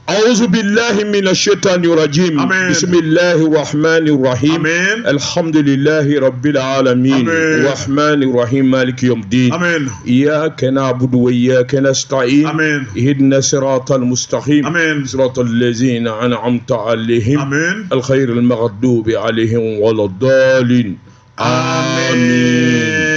أعوذ بالله من الشيطان الرجيم. آمين. بسم الله الرحمن الرحيم. آمين. الحمد لله رب العالمين. آمين. الرحمن الرحيم مالك يوم الدين. آمين. إياك نعبد وإياك نستعين. آمين. اهدنا الصراط المستقيم. آمين. صراط الذين أنعمت عليهم. آمين. الخير المغضوب عليهم ولا الضالين. آمين.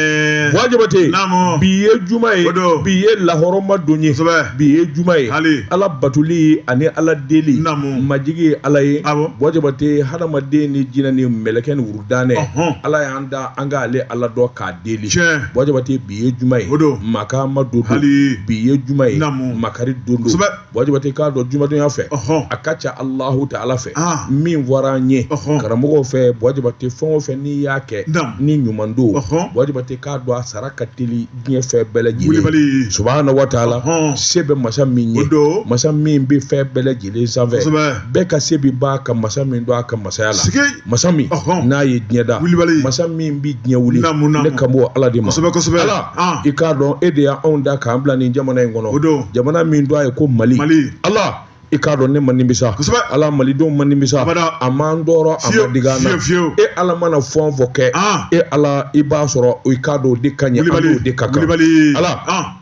Buwa Jabate, Naamu. bi ye juma ye. O don. Bi ye lahɔrɔma don ye. Kosɛbɛ. Bi ye juma ye. Hali. Ala batoli ani ala deli. Naamu. Majigi ye ala ye. Awɔ. Buwa Jabate, hadamaden ni jinɛ ni mɛlɛkɛ ni wurudanɛ. Ɔhɔn. Ala y'an da an k'ale ala dɔn k'a deli. Tiɲɛ. Buwa Jabate, bi ye juma ye. O don. Makama don don. Hali. Bi ye juma ye. Naamu. Makari don don. Kosɛbɛ. Buwa Jabate, k'a dɔn jumadonya fɛ. Ɔhɔn. A ka ca Alahu taala fɛ. Ah. Min fɔra an ye. Ɔhɔn. Karamɔgɔw fɛ Buwa Jabate, fɛn o fɛn n'i y'a kɛ. Naamu. Ni ɲuman don. Ɔhɔn. Buwa Jabate, k'a dɔn a sara ka teli diɲɛ fɛn bɛɛ lajɛlen. Wulibali. Subahana wa taala. Ɔhɔn. Se bɛ masa min ye. O don. Masa min bɛ fɛn bɛɛ lajɛlen sanfɛ. Kosɛbɛ. Bɛɛ ka se bi ban ka masa min don a ka masaya la. Sigi. Masa min Ɔhɔn. n'a ye diɲɛ da. Wulibali. Masa min bɛ diɲɛ wuli. Naamu, naamu. Ne kan b'o Ala de ma. Kosɛbɛ, kosɛbɛ. Ala, Ah. i k'a dɔn e de y'anw da k'an bila nin jamana in kɔnɔ. O don. Jamana min dɔn a ye ko Mali. Mali. Ala, i k'a dɔn ne ma nimisa. Kosɛbɛ. Ala, malidenw ma nimisa. Abada. A m'an tɔɔrɔ, a ma Fiyewu, digi an na. fiyewu, fiyewu. E Ala mana fɛn o fɛn kɛ. Ah. E Ala, i b'a sɔrɔ i k'a dɔn o de ka ɲi, an Wulibali. n'o de ka kan. Wulibali. Ala. Ah.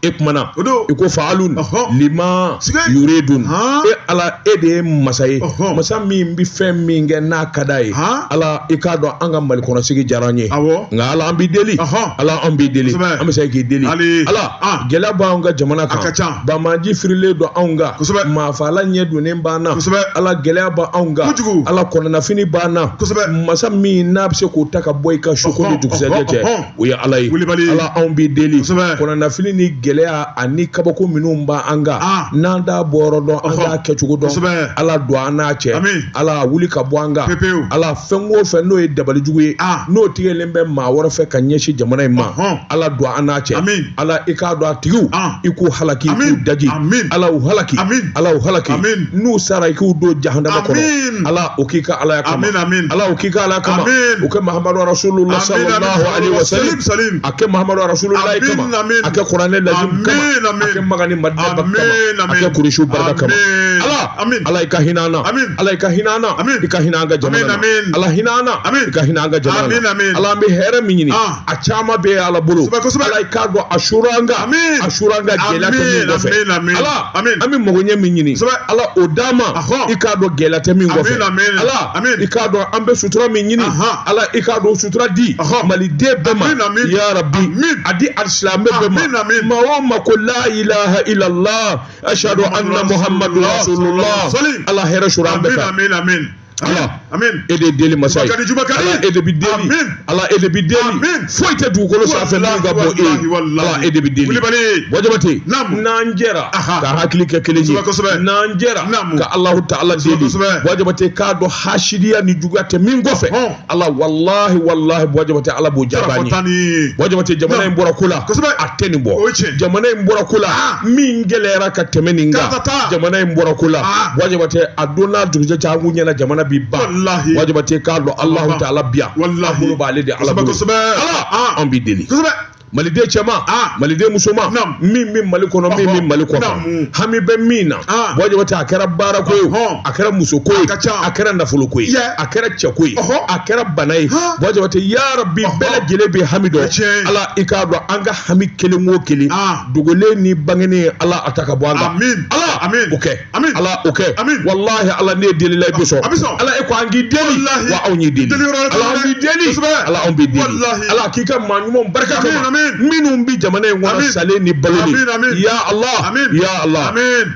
E kumana. O don. I ko faalun Ɔhɔn. lima Sigi. yuridun. Han. E Ala, e de ye masa ye. Ɔhɔn. Masa min bɛ fɛn min kɛ n'a ka d'a ye. Han. Ala, i k'a dɔn an ka Mali kɔnɔ sigi diyara an ye. Awɔ. Nka Ala, an b'i deli. Ɔhɔn. Ala, an b'i deli. Kosɛbɛ. An bɛ se k'i deli. Ali. Ala, Ah. gɛlɛya b'anw ka jamana kan. A ka ca. Banbaanci firilen don anw kan. Kosɛbɛ. Maafala ɲɛ donnen b'an na. Kosɛbɛ. Ala, gɛlɛya b'anw kan. Kojugu. Ala, kɔnɔnafini b'an na. Kosɛbɛ. Masa min n'a bɛ se k'o ta ka bɔ i ka su ko ni Ɔhɔn, dugusɛjɛ cɛ. ɔhɔn, ɔhɔn. O ye Ala ye. Wulibali. Ala, anw b'i deli. Kosɛbɛ. Kɔnɔnafili ni gɛlɛya ani kabako minnu b'an kan. Ah. N'an t'a bɔyɔrɔ dɔn, an Ɔhɔn. t'a kɛcogo dɔn. Kosɛbɛ. Ala, don an n'a cɛ. Amin. Ala, wuli ka bɔ an kan. Pepewu. Ala, fɛn o fɛn n'o ye dabalijugu ye. Ah. N'o tigɛlen bɛ maa wɛrɛ fɛ ka ɲɛsin jamana in ma. Ɔhɔn. Ala, don an n'a cɛ. Amin. Ala, i k'a dɔn a tigiw. Ah. I k'u halaki, i k'u Amin. daji. Amin. Ala, u halaki. Amin. Ala, u halaki. Amin. N'u sara, i k'u don jahanama kɔnɔ. Amin. Ala, o k'i ka Alaya kama. Amin, amin. Ala, o k'i ka Ala kama. Amin. O kɛ Mahamadu Rasulullah Amin, sallallahu amin. alaihi wa sallam. Salim, salim. A kɛ Mahamadu Rasulullah Amin, kama. amin. A kɛ Kuranɛ lajim kama. Amin, amin. A kɛ Makan ni Madina kama. Amin, A amin. kɛ Kurusu barika kama. Amin. Ala, Amin. Ala, i ka hinɛ an na. Amin. Ala, i ka hinɛ an na. Amin. I ka hinɛ an ka jamana na. Amin, amin. Ala, hinɛ an na. Amin. I ka hinɛ an ka jamana Amin, na. amin. Ala, an bɛ hɛrɛ min ɲini. Ah. A caman bɛ Ala bolo. Kosɛbɛ, kosɛbɛ. Ala, i k'a dɔn a sura an kan. Amin. A sura an kan gɛlɛya tɛ min Amin, kɔfɛ. amin, amin. Ala, Amin. an bɛ magoɲɛ min ɲini. Kosɛbɛ. Ala, o d'an ma. Ahɔn. I k'a dɔn gɛlɛya tɛ min kɔfɛ. Amin, amin. Ala, Amin. i k'a dɔn an bɛ sutura min ɲini. Ahan. Ala, i k'a dɔn sutura di. Ahɔn. Maliden bɛɛ ma. Amin, amin. Ya Rabbi. Amin. A di alisilamɛ bɛɛ ma. Amin, amin. Maa o maa ko la ilaha illallah ashhadu anna muhammadu rasulullah. Salim. Ala, hɛrɛ sura an bɛɛ Amin, kan. amin, amin. Ala. Amin. E de ye deli masa ye. Juma ka di, juma ka di. Ala, e de bi deli. Amin. Ala, e de bi deli. Amin. Foyi tɛ dugukolo sanfɛ min ka bon e Wallahi, ye. wallahi. Ala, e de bi deli. Wulibali. Buwa Jabate, Naamu. n'an jɛra Aha. ka hakili kɛ kelen ye. Kosɛbɛ, kosɛbɛ. N'an jɛra Naamu. ka Alahu taala deli. kosɛbɛ. Buwa Jabate, k'a dɔn hasidiya ni juguya tɛ min kɔfɛ. Ɔhɔn. Ala, walahi walahi, Buwa Jabate, Ala b'o jaabi an ye. Sarako ni. Buwa Jabate, jamana in bɔra ko la. Kosɛbɛ. A tɛ nin bɔ. O ye tiɲɛ. Jamana in bɔra ko la. Ah. Min gɛlɛyara ka tɛmɛ nin kan. Karatata. Jamana in bɔra ko la. Ah. Buwa Jabate, a don n'a dugujɛ cɛ, an k'u ɲɛna jamana bi ban. Walahi. Buwa Jabate, k'a dɔn Alahu Ban. taala bi yan. Walahi. An bolo b'ale de Ala Kosɛbɛ, bolo. kosɛbɛ. Ala, Ah. an b'i deli. Kosɛbɛ. Maliden cɛman, Ah. maliden musoman, Naam. min bɛ Mali kɔnɔ, min bɛ Ɔhɔn. Mali kɔfɛ, Naamu. hami bɛ min na, Ah. Buwa Jabate, a kɛra baarako ye, Ɔhɔn. a kɛra musoko ye, A ka ca. a kɛra nafoloko ye, Yeah. a kɛra cɛko ye, Ɔhɔn. a kɛra bana ye, Han. Buwa Jabate, ya Rabbi, Ɔhɔn. bɛɛ lajɛlen bɛ hami dɔn. Tiɲɛ. Ala, i k'a dɔn an ka hami kelen o kelen, Ah. dogolen ni bangenen, Ala, a ta ka bɔ an kan. Amin. Ala, Amin. o kɛ. Amin. Ala, o kɛ. Amin. Walahi, Ala, ne ye delila i bɛ sɔn. A bɛ sɔn. Ala, e ko an k'i deli, Walahi. wa anw y'i deli. Deli yɔrɔ wɛrɛ Ala, an tɛ b'i deli. Kosɛbɛ. Ala, anw b'i deli. Walahi. Ala, k'i ka maa ɲumanw barika Amin, kama. amin. Minnu bɛ jamana in kɔnɔ Amin. salen ni balo ni. Amin, amin. Ya Allah. Amin. Ya Allah. Amin.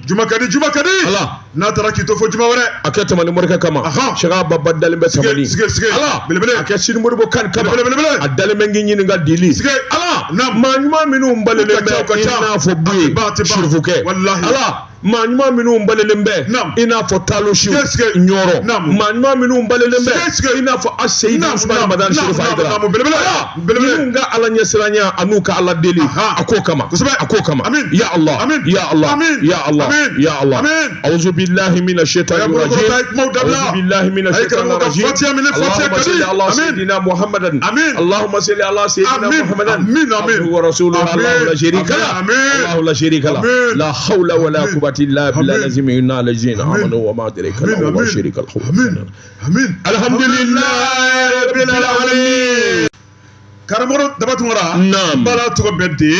Juma ka di, juma ka di. Ala. N'a taara k'i to fo juma wɛrɛ. A kɛ Tamani morikɛ kama. Ahan. Sɛka Baba dalen bɛ Tamani. Sige, sige. Ala. Belebele. A kɛ Sini Modibo Kane kama. Belebele, belebele. A dalen bɛ n k'i ɲininka dili. Sige. Ala. Naam. Maa ɲuman minnu balelen U ka ca, u bɛ ka i ca. n'a fɔ Buye. A tɛ ban, a tɛ ban. Surufukɛ. Walahi. Ala. Maa ɲuman minnu balelen bɛ Naam. i n'a fɔ Talo Siw Sige, sige. Ɲɔrɔ. Naam. Maa ɲuman minnu balelen bɛ Sige, sige. i n'a fɔ Aseyidu Naam, Usumani naam, Madani naam, Serifu naam, Hayidara. naam, belebele. Ala. Belebele. Minnu ka Ala ɲɛsiranya an'u ka Ala deli. Aha. A k'o kama. Kosɛbɛ. A k'o kama. Amin. Ya Allah. Amin. Ya Allah. Amin. Ya Allah. Amin. Ya Allah. Amin. Auzu billahi minash shaitani A y'a rajim. bolokɔrɔta ye kumaw dabila. Auzu billahi minash A ye shaitani karamɔgɔ ka rajim. Fatiha minɛ, Fatiha Allahumma ka di. salli ala Amin. sayyidina Muhammadan. Amin. Allahumma salli ala sayyidina Amin. Muhammadan. Amin, amin. Abduhu wa rasuluhu. Amin. Allahu la sharika lah. Amin. Allahu la sharika lah. Amin. La hawla wa la Amin. quwwata quwwata illa billahi Amin. lazim inna lazina Amin. amanu wa ma adraka Amin, lahu wa amin. sharika lahu. Amin. Amin. Alhamdulillahi rabbil alamin. Karamɔgɔ Daba Tunkara. Naam. Bala tɔgɔ bɛ de.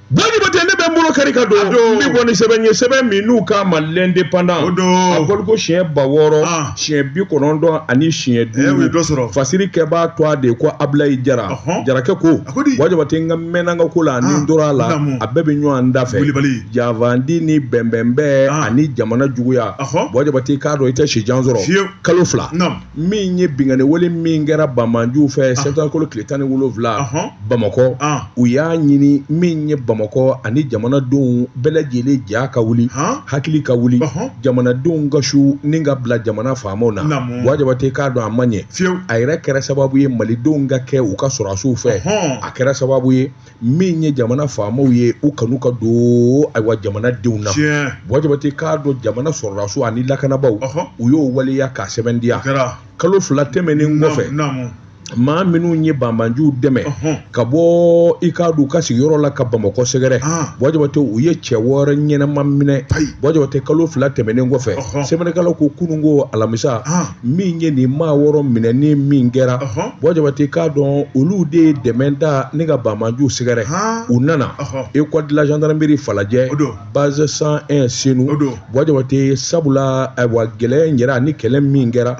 Buwa Jabate, ne bɛ n bolo kari ka don A don. n bɛ bɔ ni sɛbɛn ye, sɛbɛn min n'u k'a ma L'Indépendant. O don. A bɔli ko siɲɛ 6000 siɲɛ 95 Eh, u ye 5. dɔ sɔrɔ. Fasiri kɛbaa tɔgɔ de ye ko Abulayi Jara. Jarakɛ ko A ko di? Buwa Jabate, n ka mɛnna n ka ko la ani n tora a la, Naamu. a bɛɛ bɛ ɲɔgɔn da fɛ. Wulibali. Javandi ni bɛnbɛnbɛn ani jamana juguya. Buwa Jabate, i k'a dɔn i tɛ si jan sɔrɔ. Fiyewu. Kalo 2. Naam. Min ye binkanni wale min kɛra banbaanciw fɛ septembre kalo tile 17 Bamakɔ, u y'a ɲini min ye Bamakɔ ani jamanadenw bɛɛ lajɛlen ja ka wuli, hakili ka wuli, jamanadenw ka su ni ka bila jamana faamaw na. Naamu. Buwa Jabate, k'a dɔn a ma ɲɛ. Fiyewu. A yɛrɛ kɛra sababu ye malidenw ka kɛ u ka sɔrɔdasiw fɛ. A kɛra sababu ye min ye jamana faamaw ye u kanu ka don ayiwa jamanadenw na. Tiɲɛ. Buwa Jabate, k'a dɔn jamana sɔrɔdasiw ani lakanabaaw, u y'o waleya k'a sɛbɛntiya. O kɛra. Kalo 2 tɛmɛnen kɔfɛ, Naamu. maa minnu ye banbaanciw dɛmɛ ka bɔ i k'a dɔn u ka sigiyɔrɔ la ka Bamakɔ sɛgɛrɛ, Buwa Jabate, u ye cɛ 6 ɲɛnama minɛ. Buwa Jabate, kalo 2 tɛmɛnen kɔfɛ, sɛbɛnnikɛlaw ko kununko alamisa, min ye nin maa 6 minɛni min kɛra, Buwa Jabate, k'a dɔn olu de ye dɛmɛ da ni ka banbaanciw sɛgɛrɛ. U nana école de la gendarmerie Falajɛ, O don. base 101 Senu. O don. Buwa Jabate, sabula ayiwa gɛlɛya in yɛrɛ ani kɛlɛ min kɛra,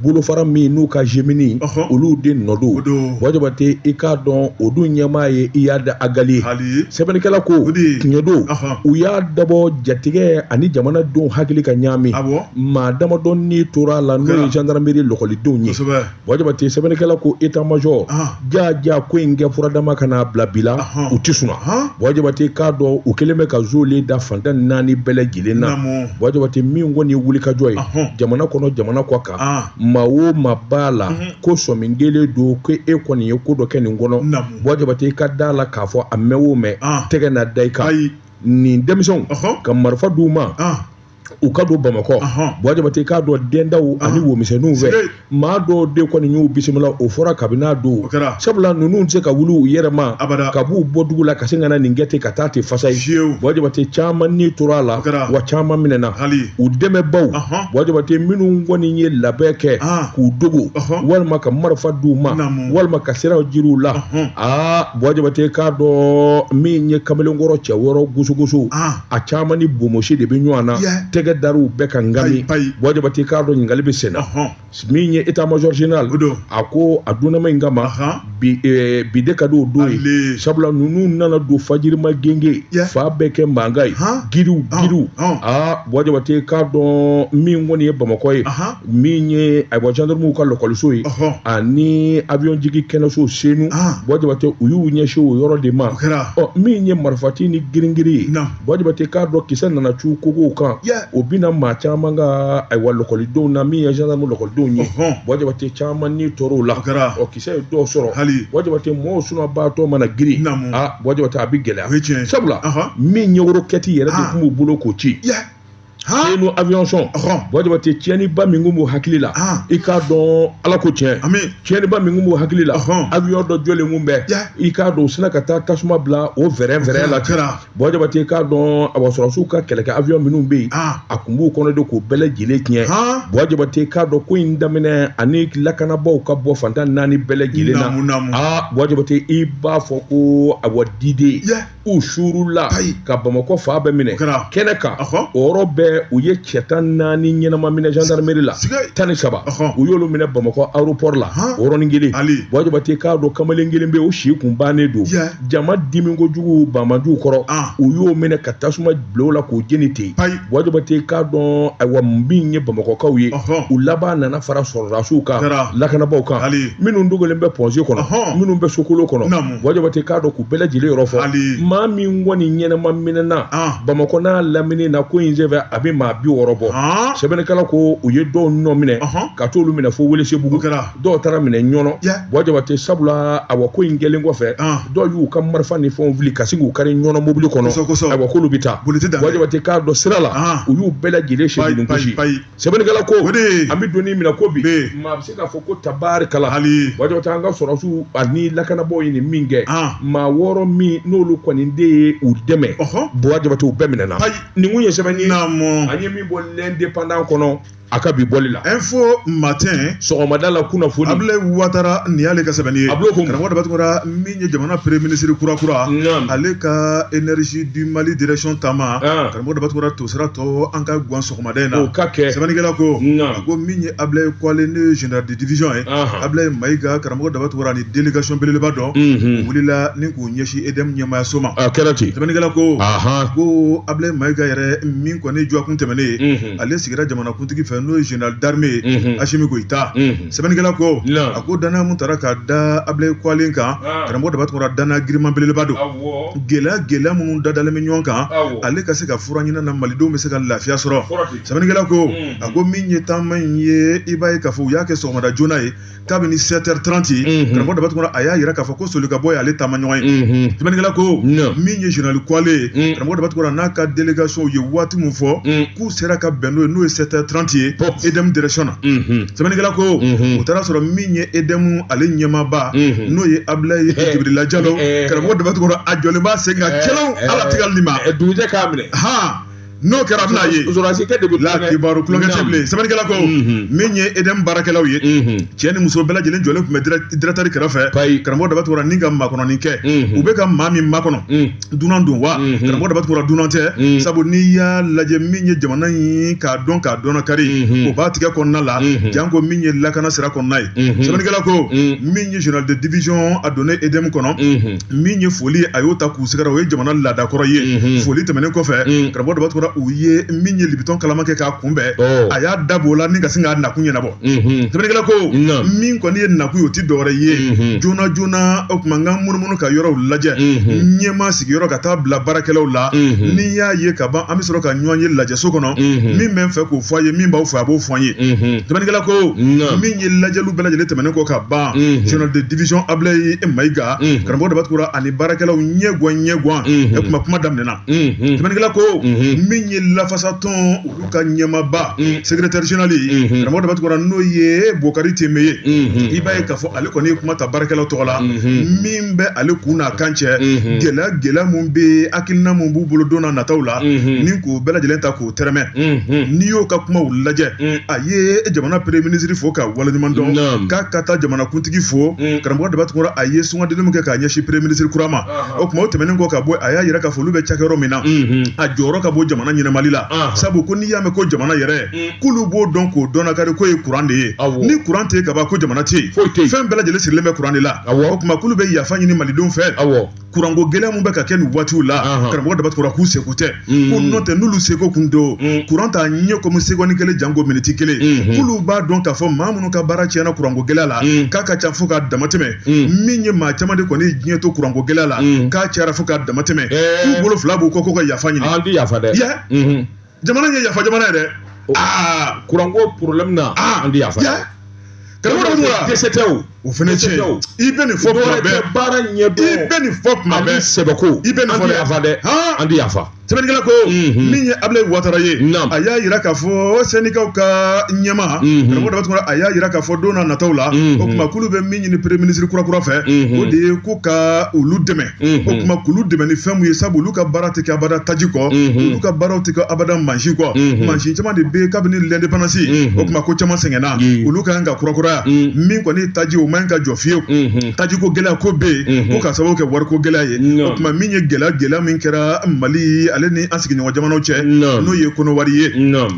bolofara min n'u ka Gemini, olu de nɔ O don. don. Buwa Jabate, i k'a dɔn o dun ɲɛmaa ye Iyad Agali ye. Hali. Sɛbɛnnikɛla ko O de ye. tiɲɛ don, u y'a dabɔ jatigɛ ani jamanadenw hakili ka ɲaami. Awɔ. Maa damadɔ ni tora a la, n'o ye Kɛra. gendarmerie lɔkɔlidenw ye. Kosɛbɛ. Buwa Jabate, sɛbɛnnikɛla ko état major ja ja ko in kɛ furadama ka n'a bila bi la, u tɛ sunɔ. Buwa Jabate, k'a dɔn u kɛlen bɛ ka zole da fantan naani bɛɛ lajɛlen na. Naamu. Buwa Jabate, min kɔni ye wulikajɔ ye jamana kɔnɔ, jamana kɔ kan, maa o maa b'a la ko sɔmi kelen don ko e kɔni ye ko dɔ kɛ nin kɔnɔ, Naamu. Buwa Jabate, i ka da la k'a fɔ a mɛn o mɛn, tɛgɛ na da i kan. Ayi. Nin denmisɛnw ka marifa d'u ma, u ka don Bamakɔ. Buwa Jabate, k'a dɔn dendaw ani womisɛnninw fɛ, Sige. maa dɔw de kɔni y'u bisimila, o fɔra kabini a don. O kɛra. Sabula ninnu tɛ se ka wuli u yɛrɛ ma Abada. ka b'u bɔ dugu la ka se ka na nin kɛ ten ka taa ten fasa ye. Fiyewu. Buwa Jabate, caman ni tora a la, O kɛra. wa caman minɛna. Hali. U dɛmɛbaw, Buwa Jabate, minnu kɔni ye labɛn kɛ k'u dogo, walima ka marifa d'u ma, Naamu. walima ka siraw jiri u la. Aa, Buwa Jabate, k'a dɔn min ye kamalenkɔrɔ cɛ 6 gosogoso, a caman ni bomosi de bɛ ɲɔgɔn na. Tɛgɛ dar'u bɛɛ kan ngami. Payi, payi. Buwa Jabate, k'a dɔn ɲininkali bɛ sen na. Min ye état major général, O don. a ko a dunnama in kama, bi bi de ka di o don ye. Ale. Sabula ninnu nana don fajirima genge, fa bɛɛ kɛ mankan ye, giriw giriw. Aa, Buwa Jabate, k'a dɔn min kɔni ye Bamakɔ ye, min ye ayiwa gendarmew ka lɔkɔliso ye ani avion jigi kɛnɛso Senu, Buwa Jabate, u y'u ɲɛsin o yɔrɔ de ma. O kɛra. Ɔ, min ye marifati ni giringiri ye, Buwa Jabate, k'a dɔn kisɛ nana cu kogow kan, o bɛna maa caman ka ayiwa lɔkɔlidenw na, min ye gendarme lɔkɔlidenw ye. Buwa Jabate, caman ni tɔɔrɔw la. O kɛra. Ɔ, kisɛ ye dɔw sɔrɔ. Hali. Buwa Jabate, mɔgɔw sunɔbaatɔ mana girin, Naamu. aa, Buwa Jabate, a bɛ gɛlɛya. O ye tiɲɛ ye. Sabula min ye rokɛti yɛrɛ de tun b'u bolo k'o ci. Senu aviation, Buwa Jabate, tiɲɛniba min kun b'u hakili la, i k'a dɔn Ala ko tiɲɛ, tiɲɛniba min kun b'u hakili la, avion dɔ jɔlen kun bɛ, i k'a dɔn u sina ka taa tasuma bila o vɛrɛ vɛrɛ la ten. Buwa Jabate, i k'a dɔn awa sɔrɔdasiw ka kɛlɛkɛ avion minnu bɛ yen, a kun b'u kɔnɔ de k'o bɛɛ lajɛlen tiɲɛ. Buwa Jabate, i k'a dɔn ko in daminɛ ani lakanabaaw ka bɔ fantan naani bɛɛ lajɛlen na. Naamu, naamu. Aa, Buwa Jabate, i b'a fɔ ko awa diden u suurula ka Bamakɔ fan bɛɛ minɛ kɛnɛ kan. O yɔrɔ bɛɛ u ye cɛ 14 ɲɛnama minɛ gendarmerie la, 13 u y'olu minɛ Bamakɔ aéroport la o yɔrɔnin kelen. Buwa Jabate, k'a dɔn kamalen kelen bɛ yen, o si kun bannen don jama dimi kojugu banbaanciw kɔrɔ, u y'o minɛ ka tasuma bila o la k'o jeni ten. Buwa Jabate, k'a dɔn ayiwa min ye Bamakɔkaw ye, u laban nana fara sɔrɔdasiw kan, lakanabaaw kan, minnu dogolen bɛ pɔnze kɔnɔ, minnu bɛ sokolo kɔnɔ. Buwa Jabate, k'a dɔn k'u bɛɛ lajɛlen yɔrɔ fɔ, maa min kɔni ɲɛnama minɛna Bamakɔ n'a lamini na ko in senfɛ, a bɛ maa 60 bɔ. Sɛbɛnnikɛla ko u ye dɔw nɔ minɛ ka t'olu minɛ fo Welesebugu, dɔw taara minɛ Ɲɔnɔ. Buwa Jabate, sabula awa ko in kɛlen kɔfɛ, dɔw y'u ka marifa ni fɛnw fili ka sin k'u kari Ɲɔnɔ mobili kɔnɔ, ayiwa k'olu bɛ taa. Buwa Jabate, k'a dɔn sira la u y'u bɛɛ lajɛlen sɛbɛnni gosi. Sɛbɛnnikɛla ko an bɛ don min na ko bi, maa bɛ se k'a fɔ ko tabarikala. Buwa Jabate, an ka sɔrɔdasiw ani lakanabaaw ye nin min kɛ, maa 6 min n'olu kɔni kɔni de ye u dɛmɛ. Buwa Jabate, u bɛɛ minɛna. Nin kun ye sɛbɛnni ye an ye min bɔ L'Indépendant kɔnɔ a ka bi bɔli la. Info Matin. Sɔgɔmada la kunnafoni. Abdoulaye Ouattara, nin y'ale ka sɛbɛnni ye. A bulon kun. Karamɔgɔ Daba Tunkara, min ye jamana premier ministre kura kura, ale ka Énergie du Mali direction taama, karamɔgɔ Daba Tunkara, tosira tɔ an ka gan sɔgɔmada in na. O ka kɛ. Sɛbɛnnikɛla ko, a ko min ye Abdoulaye Koualé, ne ye général de division ye, Abdoulaye Maïga, karamɔgɔ Daba Tunkara ni délégation belebeleba dɔ, u wulila ni k'u ɲɛsin EDM ɲɛmaayaso ma. A kɛra ten. Sɛbɛnnikɛla ko ko Abdoulaye Maïga yɛrɛ min kɔni dɔgɔkun tɛmɛnen ye, ale sigira jamanakuntigi fɛ, n'o ye général d'armée ye Assimi Goïta. Sɛbɛnnikɛla ko, a ko danaya mun taara ka da Abdoulaye Koualé kan, karamɔgɔ Daba Tunkara, danaya giriman belebeleba don. Gɛlɛya gɛlɛya minnu dadalen bɛ ɲɔgɔn kan, ale ka se ka fura ɲini na, malidenw bɛ se ka lafiya sɔrɔ. Sɛbɛnnikɛla ko, a ko min ye taama in ye, i b'a ye k'a fɔ u y'a kɛ sɔgɔmada joona ye kabini 7h30. Karamɔgɔ Daba Tunkara, a y'a yira k'a fɔ ko soli ka bɔ ye ale taama ɲɔgɔn ye. Sɛbɛnnikɛla ko, min ye général Koualé ye, karamɔgɔ Daba Tunkara n'a ka délégation ye waati min fɔ k'u sera ka bɛn n'o ye, n'o ye 7h30 ye EDM direction na. Sɛbɛnnikɛla ko, u taara sɔrɔ min ye EDM ale ɲɛmaaba, n'o ye Abdoulaye Djibrila Diallo, karamɔgɔ Daba Tunkara, a jɔlen b'a sen kan kɛlɛw ala tigɛli ma. Dugujɛ k'a minɛ. Han, n'o kɛra, a bɛna ye sɔrɔdasikɛ de bɛ la kibaru tulonkɛ tɛ bilen. Sɛbɛnnikɛla ko, min ye EDM baarakɛlaw ye, cɛ ni muso bɛɛ lajɛlen jɔlen tun bɛ directeur kɛrɛfɛ, karamɔgɔ Daba Tunkara, ni ka makɔnɔni kɛ. U bɛ ka maa min makɔnɔ, dunan don wa? Karamɔgɔ Daba Tunkara, dunan tɛ, sabu n'i y'a lajɛ, min ye jamana in k'a dɔn k'a dɔn kari, o b'a tigɛ kɔnɔna la, janko min ye lakana sira kɔnɔna ye. Sɛbɛnnikɛla ko, min ye général de division a donnen EDM kɔnɔ, min ye foli ye, a y'o ta k'u sɛgɛrɛ, o ye jamana laadakɔrɔ ye. Foli tɛmɛnen kɔfɛ, karamɔgɔ Daba Tunkara, u ye min ye Libitɔn kalama kɛ k'a kunbɛn, a y'a dabɔ o la ni ka sin k'a nakun ɲɛnabɔ. Sɛbɛnnikɛla ko, min kɔni ye nakun ye, o ti dɔwɛrɛ ye, joona joona, o tuma n ka munumunu ka yɔrɔw lajɛ, ɲɛmaa sigiyɔrɔ ka taa bila baarakɛlaw la. Ni y'a ye ka ban, an bɛ sɔrɔ ka ɲɔgɔn ye lajɛso kɔnɔ. Min bɛ n fɛ k'o fɔ a ye, min b'aw fɛ, a b'o fɔ an ye. Sɛbɛnnikɛla ko, min ye lajɛliw bɛɛ lajɛlen tɛmɛnen kɔ ka ban, général de division Abdoulaye Maïga, karamɔgɔ Daba Tunkara ani baarakɛlaw ɲɛ guwan ɲɛ guwan, e kuma kuma daminɛna. Sɛbɛnnikɛla ko, min ye lafasatɔn olu ka ɲɛmaaba, secrétaire général ye, karamɔgɔ Daba Tunkara, n'o ye Bokari Teme ye, i b'a ye k'a fɔ ale kɔni ye kuma ta baarakɛlaw tɔgɔ la. Min bɛ ale kun n'a kan cɛ, gɛlɛya gɛlɛya mun bɛ, hakilina mun b'u bolo don n'a nataw la, ni k'o bɛɛ lajɛlen ta k'o tɛrɛmɛ, n'i y'o ka kumaw lajɛ, a ye jamana premier ministre fo ka waleɲuman dɔn, k'a ka taa jamanakuntigi fo. Karamɔgɔ Daba Tunkara, a ye sugandili min kɛ k'a ɲɛsin premier ministre kura ma, o tuma o tɛmɛnen kɔ ka bɔ, a y'a yira k'a fɔ olu bɛ cakɛyɔrɔ min na, a jɔyɔrɔ ka bon jamana ɲɛnamali la, sabu ko n'i y'a mɛn ko jamana yɛrɛ, k'olu b'o dɔn k'o dɔn kari ko ye kuran de ye. Ni kuran tɛ yen ka ban, ko jamana tɛ yen, fɛn bɛɛ lajɛlen sirilen bɛ kuran de la. O tuma k'olu bɛ yafa ɲini malidenw fɛ, kuranko gɛlɛya mun bɛ ka kɛ nin waatiw la, karamɔgɔ Daba Tunkara, k'u seko tɛ, ko n'o tɛ n'olu seko kun don, kuran t'a ɲɛ komi seconde kelen, janko miniti kelen. K'olu b'a dɔn k'a fɔ maa minnu ka baara tiɲɛna kuranko gɛlɛya la, k'a ka ca fo k'a damatɛmɛ. Min ye maa caman de kɔni ye diɲɛ to kuranko gɛlɛya la, k'a cayara fo k'a damatɛmɛ. K'u bolo fila b'u kɔ ko ka yafa ɲini. An tɛ yafa dɛ. Jamana ye yafa jamana ye dɛ. Kuranko problème na, an tɛ yafa. Karamɔgɔ Daba Tunkara, dɛsɛ tɛ o. O fana tiɲɛ. I bɛ nin fɔ kuma bɛɛ. Baara ɲɛdɔn. I bɛ nin fɔ kuma bɛɛ. Ani sɛbɛko. I bɛ nin fɔ dɛ. An tɛ yafa dɛ. An tɛ yafa. Sɛbɛnnikɛla ko, min ye Abdoulaye Ouattara ye, a y'a yira k'a fɔ syndicatw ka ɲɛmaa, karamɔgɔ Daba Tunkara, a y'a yira k'a fɔ don n'a nataw la, o tuma k'olu bɛ min ɲini premier ministre kura kura fɛ, o de ye ko ka olu dɛmɛ. O tuma k'olu dɛmɛ ni fɛn mun ye, sabu olu ka baara tɛ kɛ abada taji kɔ, olu ka baaraw tɛ kɛ abada mansin kɔ. Mansin caman de bɛ yen kabini l'indépendance, o tuma ko caman sɛgɛnna, olu ka kan ka kurakuraya. Min kɔni ye taji, o man ka jɔ fiyewu. Taji ko gɛlɛya ko bɛ yen, ko ka sababu kɛ wariko gɛlɛya ye. O tuma min ye gɛlɛya gɛlɛya min kɛra Mali ale ni an sigiɲɔgɔn jamanaw cɛ, n'o ye Kɔnɔwari ye,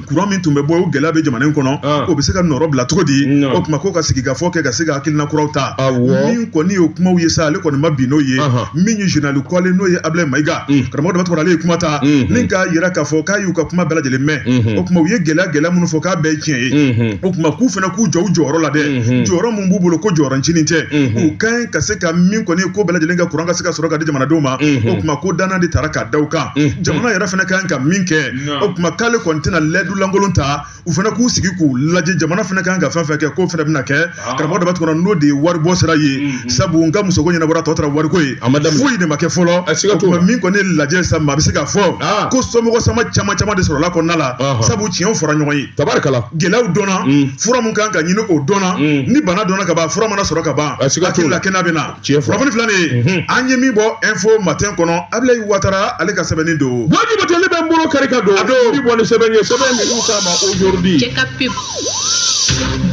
kuran min tun bɛ bɔ, o gɛlɛya bɛ jamana in kɔnɔ, o bɛ se ka nɔrɔ bila cogo di? O tuma ko ka sigi ka fɔ kɛ ka se ka hakilina kuraw ta. Min kɔni y'o kumaw ye sa, ale kɔni ma bin n'o ye. Min ye général Koualé, n'o ye Abdoulaye Maïga, karamɔgɔ Daba Tunkara, ale ye kuma ta ni k'a yira k'a fɔ k'a y'u ka kuma bɛɛ lajɛlen mɛn. O tuma u ye gɛlɛya gɛlɛya minnu fɔ, k'a bɛɛ ye tiɲɛ ye. O tuma k'u fana k'u jɔ u jɔyɔrɔ la dɛ, jɔyɔrɔ min b'u bolo, ko jɔyɔrɔ ncinin tɛ. U ka ɲi ka se ka min kɔni ye ko bɛɛ lajɛlen kɛ, kuran ka se ka sɔrɔ ka di jamanadenw ma. O tuma ko danna de taara k'a da u kan, jamana yɛrɛ fana ka kan ka min kɛ. O tuma k'ale kɔni tɛna layidu lankolon ta, u fana k'u sigi k'u lajɛ, jamana fana kan ka fɛn fɛn kɛ, k'o fana bɛna kɛ. Karamɔgɔ Daba Tunkara, n'o de ye waribɔ sira ye, sabu n ka musoko ɲɛnabɔra, tɔ taara wariko ye, foyi de ma kɛ fɔlɔ. O tuma min kɔni ye lajɛ sa, maa bɛ se k'a fɔ ko somɔgɔ sama caman caman de sɔrɔla kɔnɔna la, sabu tiɲɛw fɔra ɲɔgɔn ye. Tabarikala. Gɛlɛyaw dɔnna, fura mun kan ka ɲini o dɔnna, ni bana dɔnna ka ban, fura mana mana sɔrɔ ka ban siga t'o hakili la. la kɛnɛya bɛ na Tiɲɛ fɔ. Kunnafoni filɛ nin ye an ye min bɔ Info Matin kɔnɔ Abilayi Watara ale ka sɛbɛnni don. Buwa Jabate ne bɛ n bolo kari ka don A don. N bɛ bɔ ni sɛbɛn ye sɛbɛn min n'u k'a ma aujourd'hui. Cɛ ka pub.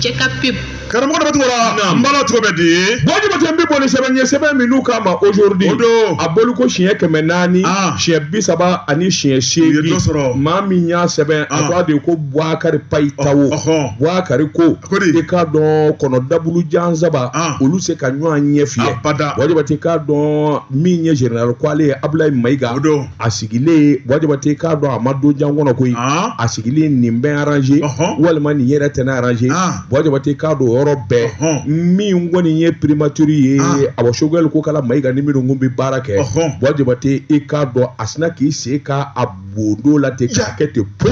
Cɛ ka pub. Karamɔgɔ Daba Tunkara Naam. n b'a la cogo bɛ di. Buwa Jabate n bɛ bɔ ni sɛbɛn ye sɛbɛn min n'u k'a ma aujourd'hui. O don. A bɔli ko siɲɛ 400 siɲɛ 30 ani siɲɛ U ye 8 dɔ sɔrɔ. Maa min y'a sɛbɛn a ko a de ko Buwakari Payitawo. Buwakari ko Ko di? i k'a dɔn kɔnɔ dabulu jan saba olu se ka ɲɔgɔn ɲɛ fiyɛ. Abada. Buwa Jabate i k'a dɔn min ye général ko ale ye Abulayi Mayiga. O don. A sigilen Buwa Jabate i k'a dɔn a ma don jan kɔnɔ koyi. A sigilen nin bɛ arranger walima nin yɛrɛ tɛ ne arranger. Buwa Jabate i k'a dɔn o yɔrɔ bɛɛ min kɔni ye primature ye awa Choguel Kokala Mayiga ni minnu kun bɛ baara kɛ. Buwa Jabate i k'a dɔn a sinna k'i sen k'a bondo la ten k'a kɛ ten po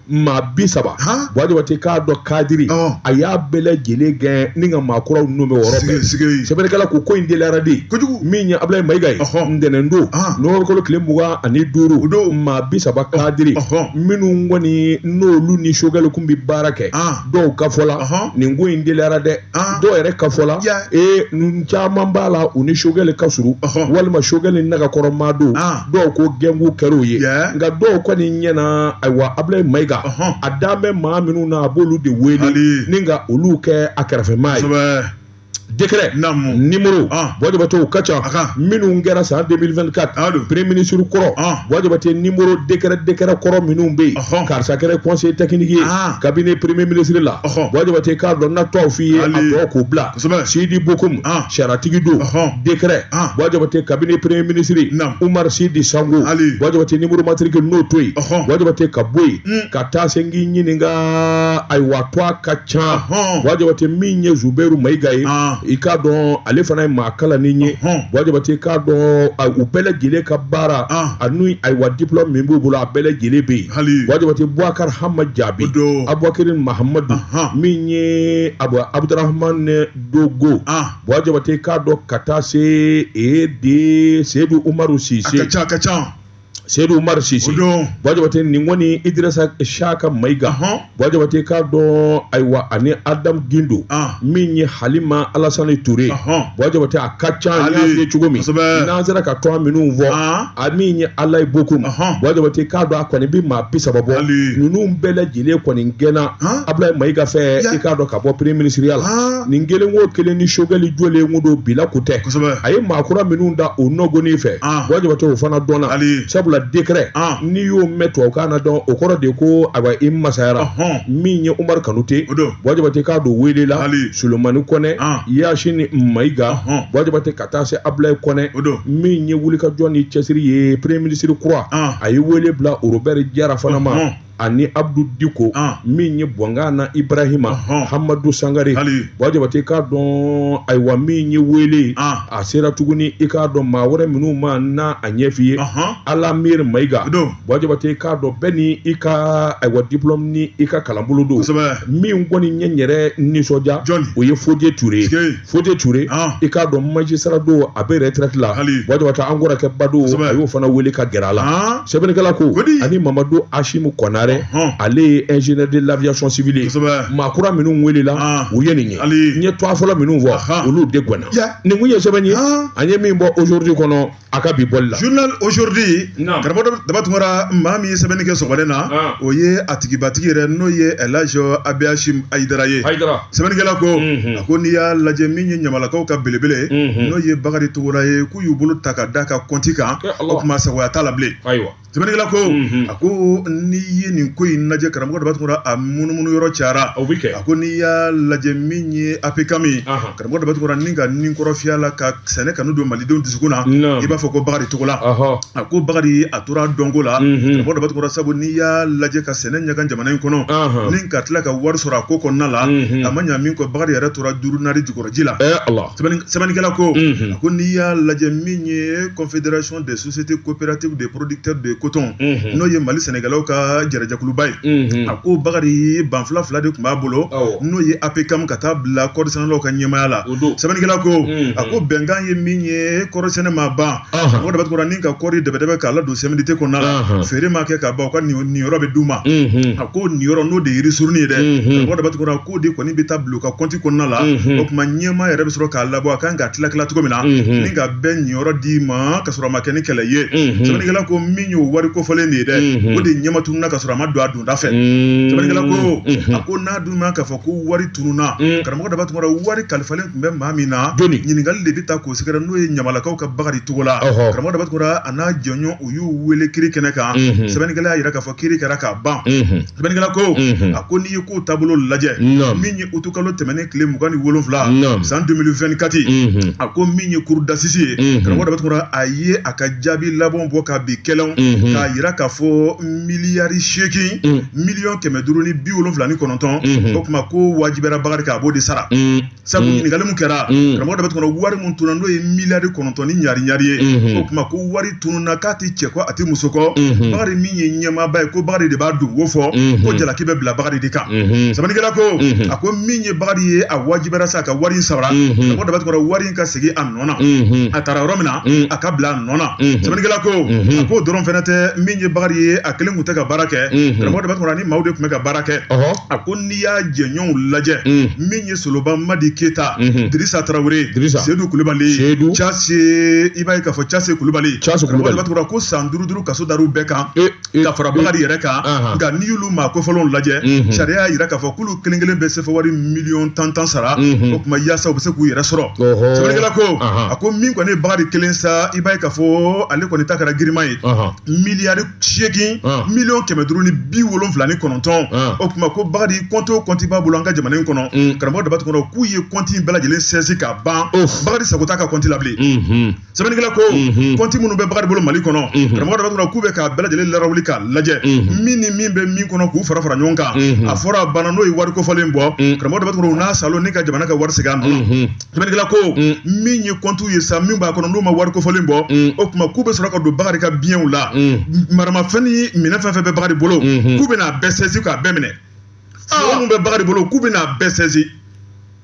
maa 30. Buwa Jabate i k'a dɔn kadiri a y'a bɛɛ lajɛlen gɛn ni ka maa kuraw ninnu bɛ o yɔrɔ bɛɛ. Sɛbɛnnikɛla ko ko in teliyara de. Min ye Abulayi Mayiga ye ntɛnɛn don novembre kalo tile 25 maa 30 kadiri minnu kɔni n'olu ni Choguel kun bɛ baara kɛ dɔw ka fɔ la nin ko in teliyara dɛ dɔw yɛrɛ ka fɔ la ee ninnu caman b'a la u ni Choguel ka surun walima Choguel nagakɔrɔ maa don dɔw ko gɛngu kɛr'o ye nka dɔw kɔni ɲɛna ayiwa Abulayi Mayiga a dan bɛ maa minnu na a b'olu de wele ni ka olu kɛ a kɛrɛfɛmaa ye. Décret numéro Buwa Jabate o ka ca minnu kɛra san 2024 premier ministre kɔrɔ Buwa Jabate numéro décret kɔrɔ minnu bɛ yen karisa kɛra conseiller technique ye cabinet premier ministre la Buwa Jabate k'a dɔn na tɔw f'i ye a tɔ k'o bila Sidi Bokum sariyatigi don décret Buwa Jabate cabinet premier ministre Umar Sidi Sango Buwa Jabate numéro matricule n'o to yen Buwa Jabate ka bɔ yen ka taa se n k'i ɲininka ayiwa to a ka ca Buwa Jabate min ye Zubɛru Mayiga ye i k'a dɔn ale fana ye maa kalannen ye Buwa Jabate i k'a dɔn u bɛɛ lajɛlen ka baara ani ayiwa diplôme min b'u bolo a bɛɛ lajɛlen bɛ yen Buwa Jabate Boubacar Hama Jaabi Abubakari Mahamadu min ye Abudurahamane Dogo Buwa Jabate i k'a dɔn ka taa se de Seydou Umaru Sise A ka ca. Seydou Umaru Sise Buwa Jabate nin kɔni Idrissa Shaka Mayiga Buwa Jabate k'a dɔn ayiwa ani Adam Gindo min ye Halima Alasani Ture Buwa Jabate a ka ca n y'a f'i ye cogo min n'an sera ka tɔn minnu fɔ a min ye Alayi Bokum Buwa Jabate k'a dɔn a kɔni bɛ maa 30 bɔ ninnu bɛɛ lajɛlen kɔni gɛnna Abulayi Mayiga fɛ i k'a dɔn ka bɔ premier ministre ya la nin kelen o kelen ni Choguel jɔlen kun don bila kun tɛ a ye maa kura minnu da o nɔgɔnin fɛ Buwa Jabate o fana dɔnna sabula décret n'i y'o mɛn tubabukan na dɔn o kɔrɔ de ko ayiwa i masayara min ye Umaru Kanute Buwa Jabate k'a don wele la Solomani Kɔnɛ Yasini Mayiga Buwa Jabate ka taa se Abulayi Kɔnɛ min ye wulikajɔ ni cɛsiri ye premier ministre kura a ye wele bila Robert Jara fana ma ani Abdou Diko min ye Bɔngana Ibrahima Hamadu Sangare Buwa Jabate k'a dɔn ayiwa min ye wele a sera tuguni i k'a dɔn maa wɛrɛ minnu ma n'a a ɲɛf'i ye Alamir Mayiga Buwa Jabate k'a dɔn bɛɛ ni i ka ayiwa diplôme ni i ka kalanbolo don min kɔni ye n yɛrɛ nisɔndiya o ye Fodé Touré Fodé Touré i k'a dɔn magistrat don a bɛ retraite la Buwa Jabate an kɔrɔkɛ ba don a y'o fana wele ka gɛrɛ a la sɛbɛnnikɛla ko ani Mamadu Asimu Kɔnare ale ye ingénieur de l'aviation civile ye maa kura minnu welela u ye nin ye n ye tɔgɔ fɔlɔ minnu fɔ olu de gɛnna nin kun ye sɛbɛn ye an ye min bɔ aujourd'hui kɔnɔ a ka bi bɔli la. Journal aujourd'hui karamɔgɔ Daba Tunkara maa min ye sɛbɛnni kɛ sɔgɔmada na o ye a tigibatigi yɛrɛ n'o ye El Hadj Abiyasi Hayidara ye sɛbɛnnikɛla ko a ko n'i y'a lajɛ min ye ɲamalakaw ka belebele n'o ye Bakari Togola ye k'u y'u bolo ta ka d'a ka kɔnti kan o tuma sagoya t'a la bilen. Ayiwa. Sɛbɛnnikɛla ko a ko n'i ye nin ko in lajɛ karamɔgɔ Daba Tunkara a munumunu yɔrɔ cayara o bɛ kɛ a ko n'i y'a lajɛ min ye APCAM ye karamɔgɔ Daba Tunkara ni ka nin kɔrɔ fiyɛ la ka sɛnɛ kanu don malidenw dusukun na i b'a fɔ ko Bakari Togola a ko Bakari a tora dɔnko la karamɔgɔ Daba Tunkara sabu n'i y'a lajɛ ka sɛnɛ ɲaga jamana in kɔnɔ ni ka tila ka wari sɔrɔ a ko kɔnɔna la a ma ɲa min kɔ Bakari yɛrɛ tora duuru naani jukɔrɔji la. Sɛbɛnnikɛla ko a ko n'i y'a lajɛ min ye Confédération des sociétés coopératives des producteurs de coton n'o ye Mali sɛnɛkɛlaw ka jɛrɛ yɛrɛjɛkuluba ye. A ko Bakari banfula fila de tun b'a bolo, n'o ye APCAM ka taa bila kɔɔrisɛnɛlaw ka ɲɛmaaya la. Sɛbɛnnikɛla ko a ko bɛnkan ye min ye, kɔɔrisɛnɛ ma ban, Karamɔgɔ Daba Tunkara, ni ka kɔɔri dɛbɛdɛbɛ k'a ladon CMDT kɔnɔna la, feere ma kɛ ka ban, u ka niyɔrɔ bɛ d'u ma. A ko niyɔrɔ n'o de ye ristourne ye dɛ, Karamɔgɔ Daba Tunkara, k'o de kɔni bɛ taa bila u ka kɔnti kɔnɔna la. O tuma ɲɛmaa yɛrɛ bɛ sɔrɔ k'a labɔ a kan ka tila tila cogo min na, ni ka bɛɛ niyɔrɔ d'i ma ka sɔrɔ a ma kɛ ni kɛlɛ ye. Sɛbɛnnikɛla ko min y'o wari kofɔlen de ye dɛ, o de ɲɛma tununna ka sɔrɔ a ma don a donda fɛ. Sɛbɛnnikɛla ko a ko n'a dun ma k'a fɔ ko wari tununna, Karamɔgɔ Daba Tunkara, wari kalifalen tun bɛ maa min na, ɲininkali de bɛ taa k'o sɛgɛrɛ, n'o ye ɲamalakaw ka Bakari Togola. Karamɔgɔ Daba Tunkara, a n'a jɛɲɔgɔn, u y'u wele kiri kɛnɛ kan. Sɛbɛnnikɛla y'a jira k'a fɔ kiri kɛra k'a ban. Sɛbɛnnikɛla ko a ko n'i ye kow taabolo lajɛ, min ye utukalo tɛmɛnen tile 27 san 2024, a ko min ye cour d'assises ye, Karamɔgɔ Daba Tunkara, a ye a ka jaabi laban bɔ ka bin kɛlɛw k'a jira k'a fɔ miliyari 8 579 miliyɔn, o tuma ko wajibiyara Bakari kan, a b'o de sara. Sabu ɲininkali mun kɛra, Karamɔgɔ Daba Tunkara, wari mun tununa, n'o ye miliyari 9 ni ɲari ɲari ye, o tuma ko wari tununa k'a tɛ cɛ kɔ, a tɛ muso kɔ. Bakari min ye ɲɛmaaba ye, ko Bakari de b'a dungo fɔ, ko jalaki bɛ bila Bakari de kan. Sɛbɛnnikɛla ko a ko min ye Bakari ye, a wajibiyara sa ka wari in sara. Karamɔgɔ Daba Tunkara, wari in ka segin a nɔ na, a taara yɔrɔ min na, a ka bila a nɔ na. Sɛbɛnnikɛla ko a k'o dɔrɔn fɛnɛ tɛ. Min ye Bakari ye, a kelen tun tɛ ka baara kɛ. Karamɔgɔ Daba Tunkara, ni maaw de tun bɛ ka baara kɛ. A ko n'i y'a jɛɲɔgɔnw lajɛ, min ye Soloba Madi Keyita, Dirisa Tarawele, Sedu Kulubali, Case, i b'a ye k'a fɔ Case Kulubali, Karamɔgɔ Daba Tunkara, ko san duuru duuru kaso dar'u bɛɛ kan ka fara Bakari yɛrɛ kan. Nka n'i y'olu maa kofɔlenw lajɛ, sariya y'a jira k'a fɔ k'olu kelen kelen bɛ sefa wari miliyɔn 10 10 sara. O tuma yaasa u bɛ se k'u yɛrɛ sɔrɔ. Sɛbɛnnikɛla ko a ko min kɔni ye Bakari kelen sa, i b'a ye k'a fɔ ale kɔni ta kɛra girinman ye, miliyari 8 579 miliyɔn. O tuma ko Bakari kɔnti o kɔnti b'a bolo an ka jamana in kɔnɔ, Karamɔgɔ Daba Tunkara, k'u ye kɔnti in bɛɛ lajɛlen saisi ka ban. Bakari sago t'a ka kɔnti la bilen. Sɛbɛnnikɛla ko kɔnti minnu bɛ Bakari bolo Mali kɔnɔ, Karamɔgɔ Daba Tunkara, k'u bɛ k'a bɛɛ lajɛlen larawuli k'a lajɛ, min ni min bɛ min kɔnɔ, k'u fara fara ɲɔgɔn kan. A fɔra a banna, n'o ye wari kofɔlen bɔ, Karamɔgɔ Daba Tunkara, u n'a salon ni ka jamana ka wari segin a nɔ na. Sɛbɛnnikɛla ko min ye kɔntiw ye sa, min b'a kɔnɔ n'u ma wari kofɔlen bɔ, o tuma k'u bɛ sɔrɔ ka don Bakari ka biens la, maramafɛn ni minɛn fɛn fɛn bɛ Bakari bolo, k'u bɛna a bɛɛ saisi k'a bɛɛ minɛ. Foro min bɛ Bakari bolo, k'u bɛna a bɛɛ saisi.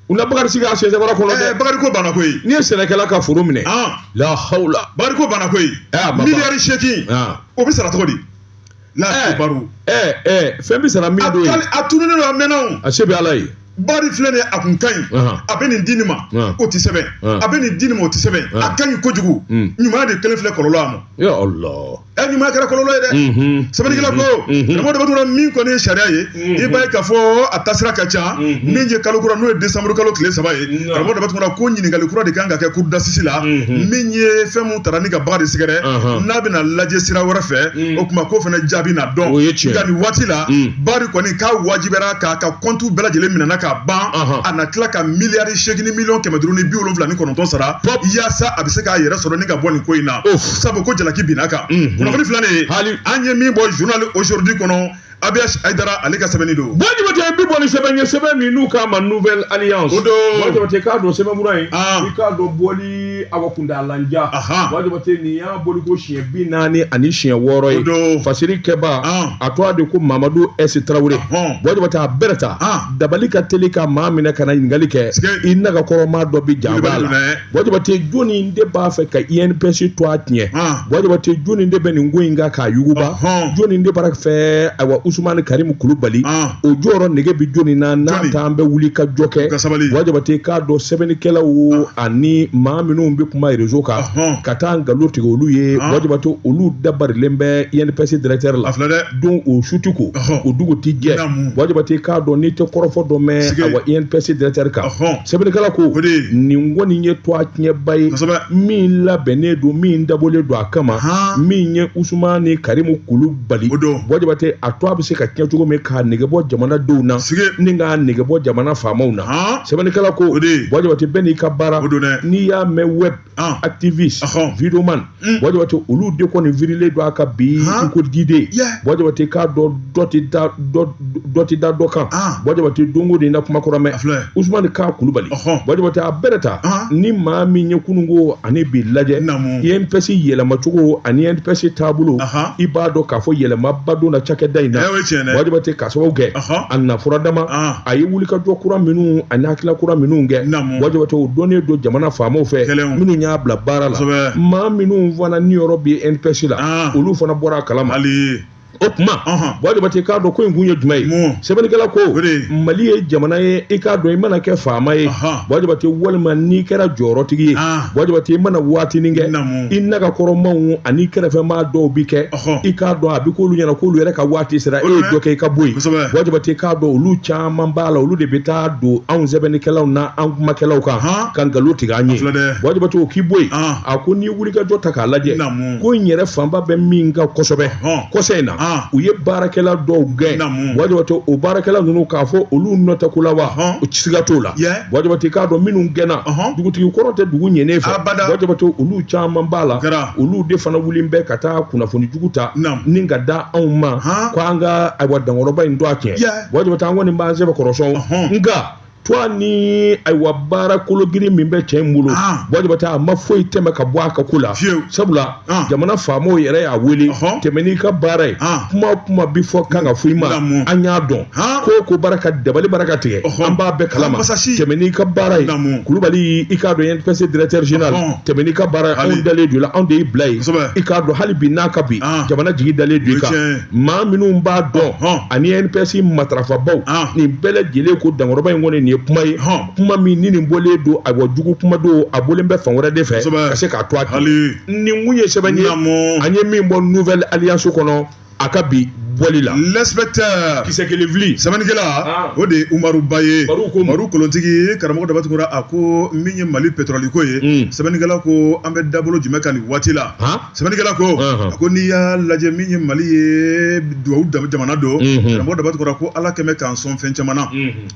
U na Bakari sigi a sɛnsɛbara kɔnɔ dɛ. Bakari ko banna koyi. N'i ye sɛnɛkɛla ka foro minɛ, la hawla. Bakari ko banna koyi. Miliyari 8, o bɛ sara cogo di? La baro. Fɛn bɛ sara min don ye. A tununnen don, a mɛnna o. A se bɛ Ala ye. Bakari filɛ nin ye, a kun ka ɲi. A bɛ nin di nin ma, o tɛ sɛbɛn. A bɛ nin di nin ma, o tɛ sɛbɛn. A ka ɲi kojugu. Ɲumanya de kelen filɛ kɔlɔlɔ a ma. Ya Allah. Ɲuman kɛra kɔlɔlɔ ye dɛ. Sɛbɛnnikɛla ko, Karamɔgɔ Daba Tunkara, min kɔni ye sariya ye, i b'a ye k'a fɔ a taasira ka ca. Min ye kalo kura, n'o ye décembre kalo tile 3 ye, Karamɔgɔ Daba Tunkara, ko ɲininkali kura de kan ka kɛ cour d'assises la. Min ye fɛn mun tara ni ka Bakari sɛgɛrɛ, n'a bɛna lajɛ sira wɛrɛ fɛ, o tuma k'o fana jaabi na dɔn. Nka nin waati la, Bakari kɔni k'a wajibiyara k'a ka kɔntiw bɛɛ lajɛlen minɛna k'a ban. A na tila ka miliyari 8 ni miliyɔn 579 sara yaasa a bɛ se k'a yɛrɛ sɔrɔ ni ka bɔ nin ko in na, sabu ko jalaki binna kan. Kunnafoni filɛ nin ye, an ye min bɔ journal Aujourd'hui kɔnɔ, ABH Aïdara ale ka sɛbɛnni don. Buwa Jabate, bi bɔ ni sɛbɛn ye, sɛbɛn min n'u k'a ma Nouvelle Alliance. O don. Buwa Jabate, k'a dɔn sɛbɛnfura in, i k'a dɔn bɔli awa kundalanja. Buwa Jabate, nin y'a bɔli ko siɲɛ 46 ye. O don. Fasiri kɛba, a tɔgɔ de ko Mamadu S Tarawele. Buwa Jabate, a bɛrɛ ta. Dabali ka teli ka maa minɛ ka na ɲininkali kɛ. I nagakɔrɔma dɔ bi janfa la. Buwa Jabate, jɔnni de b'a fɛ ka INPS to a tiɲɛ? Buwa Jabate, jɔnni de bɛ nin ko in kan k'a yuguba? Jɔnni de b'a fɛ ayiwa Usumani Karimu Kulubali, o jɔyɔrɔ nege bɛ jɔnni na n'a t'an bɛ wuli ka jɔ kɛ? Buwa Jabate, k'a dɔn sɛbɛnnikɛlaw ani maa minnu bɛ kuma réseau kan ka taa nkalon tigɛ olu ye, Buwa Jabate, olu dabarilen bɛ INPS directeur la. Don o suti ko o dugu ti jɛ. Buwa Jabate, k'a dɔn n'i tɛ kɔrɔfɔ dɔ mɛn awa INPS directeur kan. Sɛbɛnnikɛla ko nin kɔni ye to a tiɲɛba ye min labɛnnen don, min dabɔlen don a kama, min ye Usumani Karimu Kulubali. Buwa Jabate, a to a bɛ se ka tiɲɛ cogo min k'a nege bɔ jamanadenw na ni k'a nege bɔ jamana faamaw na. Sɛbɛnnikɛla ko, Buwa Jabate, bɛɛ n'i ka baara. N'i y'a mɛn web activiste, videoman, Buwa Jabate, olu de kɔni virilen don a ka bi i ko diden. Buwa Jabate, k'a dɔn dɔ tɛ da dɔ tɛ da dɔ kan. Buwa Jabate, don o don i na kuma kɔrɔ mɛn Usumani Ka Kulubali. Buwa Jabate, a bɛrɛ ta ni maa min ye kununko ani bi lajɛ INPS yɛlɛmacogo ani INPS taabolo, i b'a dɔn k'a fɔ yɛlɛmaba donna cakɛda in na. Buwa Jabate k'a sababu kɛ a na fura dama a ye wulikajɔ kura minnu ani hakilila kura minnu kɛ, Buwa Jabate o dɔnnen don jamana faamaw fɛ minnu y'a bila baara la, maa minnu fana niyɔrɔ bɛ INPS la, olu fana bɔra a kalama. O tuma Buwa Jabate k'a dɔn ko in kun ye jumɛn ye? Sɛbɛnnikɛla ko Mali ye jamana ye, i k'a dɔn i mana kɛ faama ye, Buwa Jabate, walima n'i kɛra jɔyɔrɔtigi ye, Buwa Jabate, i mana waatinin kɛ, i nagakɔrɔmaw ani kɛrɛfɛmaa dɔw bi kɛ, i k'a dɔn a bɛ k'olu ɲɛna k'olu yɛrɛ ka waati sera, e ye dɔ kɛ i ka bɔ yen. Buwa Jabate k'a dɔn olu caman b'a la, olu de bɛ taa don anw sɛbɛnnikɛlaw na an kumakɛlaw kan ka nkalon tigɛ an ye. Buwa Jabate o k'i bɔ yen, a ko n'i wulikajɔ ta k'a lajɛ, ko in yɛrɛ fanba bɛ min kan kosɛbɛ kɔsa in na, u ye baarakɛla dɔw gɛn. Buwa Jabate, o baarakɛla ninnu k'a fɔ olu nɔ tɛ ko la wa, siga t'o la. Buwa Jabate k'a dɔn minnu gɛnna, dugutigi kɔrɔ tɛ dugu ɲɛnen fɛ. Buwa Jabate, olu caman b'a la, olu de fana wulilen bɛ ka taa kunnafoni jugu ta ni ka da anw ma ko an ka ayiwa dankɔrɔba in to a tiɲɛ. Buwa Jabate, an kɔni b'an sɛbɛ kɔrɔ sɔn, nka to ni ayiwa baara kologirin min bɛ cɛ in bolo, Buwa Jabate, a ma foyi tɛmɛ ka bɔ a ka ko la, sabula jamana faamaw yɛrɛ y'a wele, tɛmɛ n'i ka baara ye, kuma o kuma bi fɔ kan ka fɔ i ma, an y'a dɔn ko ko baara ka dabali baara ka tigɛ, an b'a bɛɛ kalama, tɛmɛ n'i ka baara ye. Kulubali, i k'a dɔn INPS directeur général, tɛmɛ n'i ka baara ye, anw dalen don i la, anw de y'i bila yen, i k'a dɔn hali bi n'a ka bi jamana jigi dalen don i kan. Maa minnu b'a dɔn ani INPS matarafabaw, nin bɛɛ lajɛlen ko dankɔrɔba in kɔni nin ye kuma ye, kuma min ni nin bɔlen don, ayiwa jugu kuma don, a bɔlen bɛ fan wɛrɛ de fɛ ka se k'a to a nin kun ye sɛbɛn ye an ye min bɔ Nouvelle Alliance kɔnɔ a ka bi bɔli la. L'inspecteur kisɛ kelen fili sɛbɛnnikɛla, o de ye Umaru Ba ye, Baru kolontigi. Karamɔgɔ Daba Tunkara, a ko min ye Mali pétrole ko ye, sɛbɛnnikɛla ko an bɛ dabolo jumɛn kan nin waati la? Sɛbɛnnikɛla ko, a ko n'i y'a lajɛ min ye Mali ye, duwawu jamana don. Karamɔgɔ Daba Tunkara ko Ala kɛmɛ k'an sɔn fɛn caman na,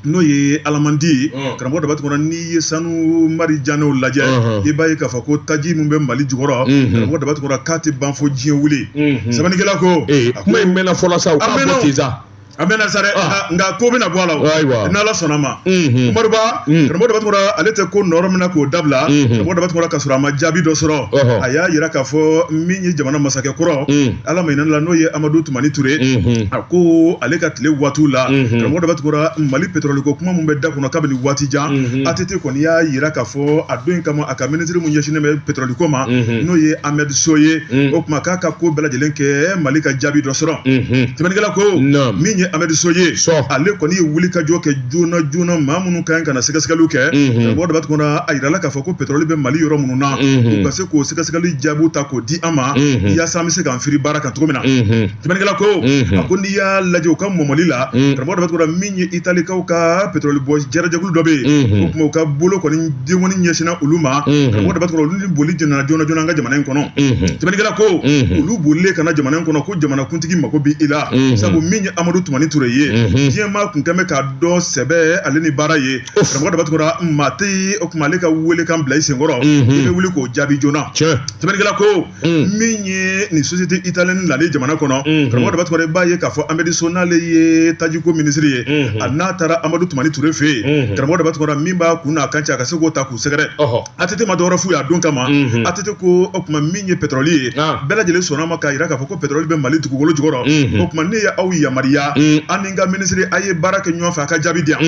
n'o ye alamandi ye. Karamɔgɔ Daba Tunkara, n'i ye sanu marijanɛw lajɛ, i b'a ye k'a fɔ ko taji min bɛ Mali jukɔrɔ, karamɔgɔ Daba Tunkara, k'a tɛ ban fo diɲɛ wuli. Sɛbɛnnikɛla ko kuma in mɛnna fɔlɔ sa, u k'a bɔ ten sa. A mɛnna sa dɛ, nka ko bɛna bɔ a la o, n'Ala sɔnna ma. Umaru Ba, karamɔgɔ Daba Tunkara, ale tɛ ko nɔrɔ min na k'o dabila. Karamɔgɔ Daba Tunkara, ka sɔrɔ a ma jaabi dɔ sɔrɔ, a y'a yira k'a fɔ min ye jamana masakɛ kɔrɔ, Ala ma hinɛ la, n'o ye Amadu Tumani Ture, a ko ale ka tile waatiw la, karamɔgɔ Daba Tunkara, Mali pétrole ko kuma min bɛ da kɔnɔ kabini waati jan, ATT kɔni y'a yira k'a fɔ a don in kama, a ka minisiri min ɲɛsinnen bɛ pétrole ko ma, n'o ye Ahmed So ye, o tuma k'a ka ko bɛɛ lajɛlen kɛ Mali ka jaabi dɔ sɔrɔ. Sɛbɛnnikɛla ko min ye Amadu So ye, ale kɔni ye wulikajɔ kɛ joona joona, maa minnu ka kan ka na sɛgɛsɛgɛliw kɛ. Karamɔgɔ Daba Tunkara, a yirala k'a fɔ ko pétrole bɛ Mali yɔrɔ minnu na, u ka se k'o sɛgɛsɛgɛli jaabiw ta k'o di an ma, yaasa an bɛ se k'an firi baara kan cogo min na. Sɛbɛnnikɛla ko, a ko n'i y'a lajɛ u ka mɔmɔli la, karamɔgɔ Daba Tunkara, min ye Italikaw ka pétrole bɔ jɛrɛjɛkulu dɔ bɛ yen, o tuma u ka bolo kɔni denkɔni ɲɛsinna olu ma. Karamɔgɔ Daba Tunkara, olu ni boli nana joona joona an ka jamana in kɔnɔ. Sɛbɛnnikɛla ko olu bolilen ka na jamana in kɔnɔ, ko jamanakuntigi mako bɛ i la, sabu min ye Amadu Tumani Ture ye, diɲɛ maa kun kɛmɛ k'a dɔn sɛbɛ ale ni baara ye. Karamɔgɔ Daba Tunkara, maa tɛ o tuma ale ka welekan bila i senkɔrɔ, i bɛ wuli k'o jaabi joona. Sɛbɛnnikɛla ko min ye nin société italienne nalen jamana kɔnɔ, karamɔgɔ Daba Tunkara, i b'a ye k'a fɔ Amadu So, n'ale ye tajiko minisiri ye, a n'a taara Amadu Tumani Ture fɛ yen, karamɔgɔ Daba Tunkara, min b'a kun n'a kan cɛ, a ka se k'o ta k'u sɛgɛrɛ. ATT ma dɔwɛrɛ f'u ye a don kama. ATT ko o tuma min ye pétrole ye, bɛɛ lajɛlen sɔnna ma k'a jira k'a fɔ ko pétrole bɛ Mali dugukolo jukɔrɔ. O tuma ne ye aw yamaruya, an ni n ka minisiri, a ye baara kɛ ɲɔgɔn fɛ, a ka jaabi di yan.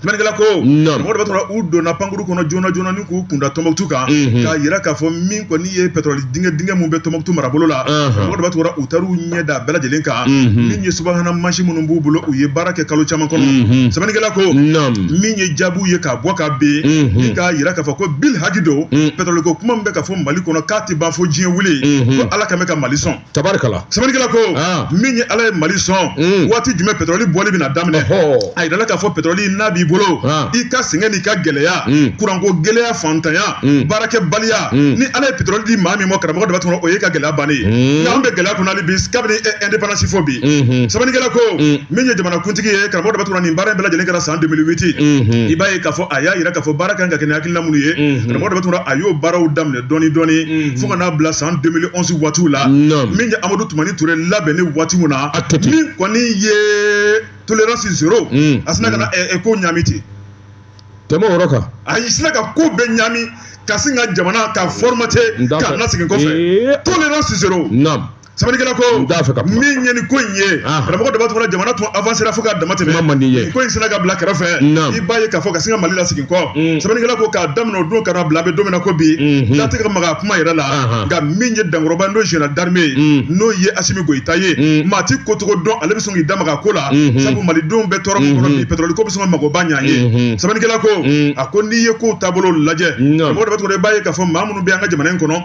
Sɛbɛnnikɛla ko karamɔgɔ Daba Tunkara, u donna pankuru kɔnɔ joona joona ni k'u kunda Tɔnbɔkutu kan, k'a jira k'a fɔ min kɔni ye pétrole dingɛ dingɛ min bɛ Tɔnbɔkutu marabolo la, karamɔgɔ Daba Tunkara, u taar'u ɲɛ da bɛɛ lajɛlen kan. Min ye subahana mansin minnu b'u bolo, u ye baara kɛ kalo caman kɔnɔ. Sɛbɛnnikɛla ko min ye jaabiw ye k'a bɔ ka bin, ni k'a jira k'a fɔ ko bil haki don, pétrole ko kuma min bɛ ka fɔ Mali kɔnɔ k'a tɛ ban fo diɲɛ wuli, ko Ala kɛmɛ ka Mali sɔn. Tabarikala. Sɛbɛnnikɛla ko min ye Ala ye Mali sɔn, waati jumɛn pétrole bɔli bɛna daminɛ? A yirala k'a fɔ pétrole n'a b'i bolo, i ka sɛgɛn n'i ka gɛlɛya, kuranko gɛlɛya, fantanya, baarakɛbaliya, ni Ala ye pétrole di maa min ma, karamɔgɔ Daba Tunkara, o ye ka gɛlɛya bannen ye. Nka an bɛ gɛlɛya kɔnɔ hali bi kabini indépendance fo bi. Sɛbɛnnikɛla ko min ye jamanakuntigi ye, karamɔgɔ Daba Tunkara, nin baara in bɛɛ lajɛlen kɛra san 2008. I b'a ye k'a fɔ a y'a yira k'a fɔ baara kan ka kɛ ni hakilina minnu ye, karamɔgɔ Daba Tunkara, a y'o baaraw daminɛ dɔɔni dɔɔni fo ka n'a bila san 2011 waatiw la. Min ye Amadu Tumani Ture labɛnni waati min na, min kɔni ye tolérance zéro, a sina ka na ko ɲaami ten. Tɛmɛ o yɔrɔ kan. A sina ka ko bɛɛ ɲaami ka sin ka jamana ka formater k'a lasegin kɔfɛ. Tolérance zéro. Sɛbɛnnikɛla ko N t'a fɛ ka kuma. Min ye nin ko in ye, karamɔgɔ Daba Tunkara, jamana tun avancera fo k'a dama tɛmɛ. Kuma man di n ye. Nin ko in sera ka bila kɛrɛfɛ. I b'a ye k'a fɔ ka sin ka Mali lasegin kɔ. Sɛbɛnnikɛla ko k'a daminɛ o don ka na bila an bɛ don min na ko bi, da tɛ ka maga a kuma yɛrɛ la. Nka min ye dankɔrɔba, n'o ye général d'armée ye, n'o ye Asimi Goyita ye, maa ti kotogo dɔn, ale bɛ sɔn k'i da maga a ko la, sabu malidenw bɛ tɔɔrɔ min kɔnɔ bi, pétrole ko bɛ sɔn ka magoba ɲɛ an ye. Sɛbɛnnikɛla ko a ko n'i ye kow taabolo lajɛ, karamɔgɔ Daba Tunkara, i b'a ye k'a fɔ maa minnu bɛ an ka jamana in kɔnɔ,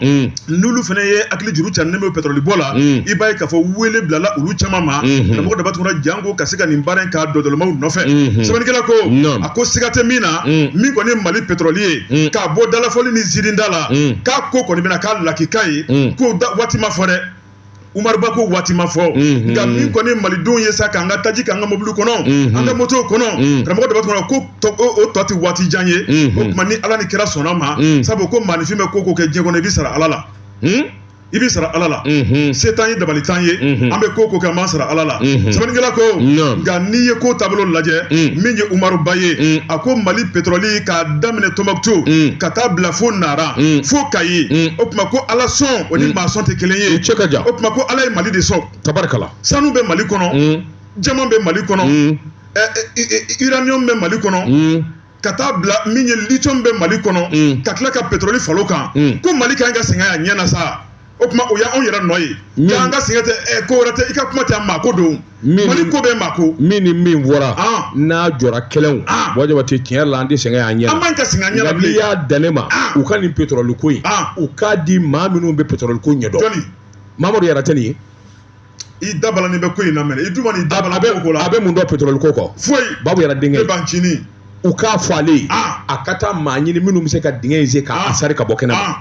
n'olu fana ye hakili juru cannen bɛ pétrole bɔ la, i b'a ye k'a fɔ wele bilala olu caman ma, karamɔgɔ Daba Tunkara, janko ka se ka nin baara in k'a dɔdɔlɔmaw nɔfɛ. Sɛbɛnnikɛla ko a ko siga tɛ min na, min kɔni ye Mali pétrole ye, k'a bɔ dalafɔli ni ziirinda la, k'a ko kɔni bɛna k'a lakika ye. Ko waati ma fɔ dɛ, Umaru Ba ko waati ma fɔ, nka min kɔni ye malidenw ye sa, k'an ka taji k'an ka mobili kɔnɔ, an ka motow kɔnɔ, karamɔgɔ Daba Tunkara, ko o tɔ tɛ waati jan ye. O tuma ni Ala ni kira sɔnna ma, sabu ko maaninfin bɛ ko ko kɛ diɲɛ kɔnɔ, i bɛ sara Ala la. I bɛ sara Ala la. Se t'an ye, dabali t'an ye, an bɛ ko ko kɛ, an b'an sara Ala la. Sɛbɛnnikɛla ko nka n'i ye ko taabolo lajɛ, min ye Umaru Ba ye, a ko Mali pétrole k'a daminɛ Tɔnbɔkutu ka taa bila fo Nara, fo Kayi, o tuma ko Ala sɔn o ni maa sɔn tɛ kelen ye. O cɛ ka jan. O tuma ko Ala ye Mali de sɔn. Tabarikala. Sanu bɛ Mali kɔnɔ, jama bɛ Mali kɔnɔ, uranium bɛ Mali kɔnɔ, ka taa bila min ye lithium bɛ Mali kɔnɔ, ka tila ka pétrole falo kan, ko Mali ka kan ka sɛgɛn a ɲɛ na sa. O tuma o y'anw yɛrɛ nɔ ye, k'an ka sɛgɛn tɛ ko wɛrɛ tɛ, i ka kuma tɛ, maa ko don. Mali ko bɛ maa ko. Min ni min fɔra, n'a jɔra kɛlɛw, Buwa Jabate, tiɲɛ yɛrɛ la, an tɛ sɛgɛn a ɲɛ na. An man ka sɛgɛn a ɲɛ na bilen. N'i y'a dan ne ma, u ka nin pétrole ko in, u k'a di maa minnu bɛ pétrole ko ɲɛdɔn. Jɔnni? Mamadu Yara tɛ nin ye. I da balannen bɛ ko in na mɛnɛ, i dun ma n'i da bala ko la. A bɛ mun dɔn pétrole ko kɔ? Foyi. Babu Yara denkɛ. Ne b'an cini. U k'a fɔ ale ye, a ka taa maa ɲini minnu bɛ se ka dingɛ in sen k'a sari ka bɔ kɛnɛ ma.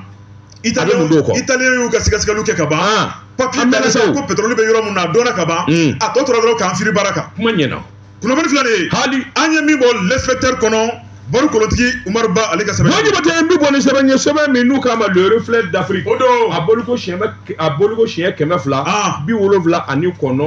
A bɛ mun dɔn o kɔ? Italien y'u ka sɛgɛsɛgɛliw kɛ ka ban. Papier bɛɛ ko pétrole bɛ yɔrɔ min na, a dɔnna ka ban. A tɔ tora dɔrɔn k'an firi baara kan. Kuma ɲɛna. Kunnafoni filɛ nin ye. Hali. An ye min bɔ L'inspecteur kɔnɔ, Baro kolontigi Umaru Ba, ale ka sɛbɛn. Buwa Jabate, n bɛ bɔ ni sɛbɛn ye, sɛbɛn min n'u k'a ma Le Reflet d'Afrique. O don. A boliko siɲɛ 279.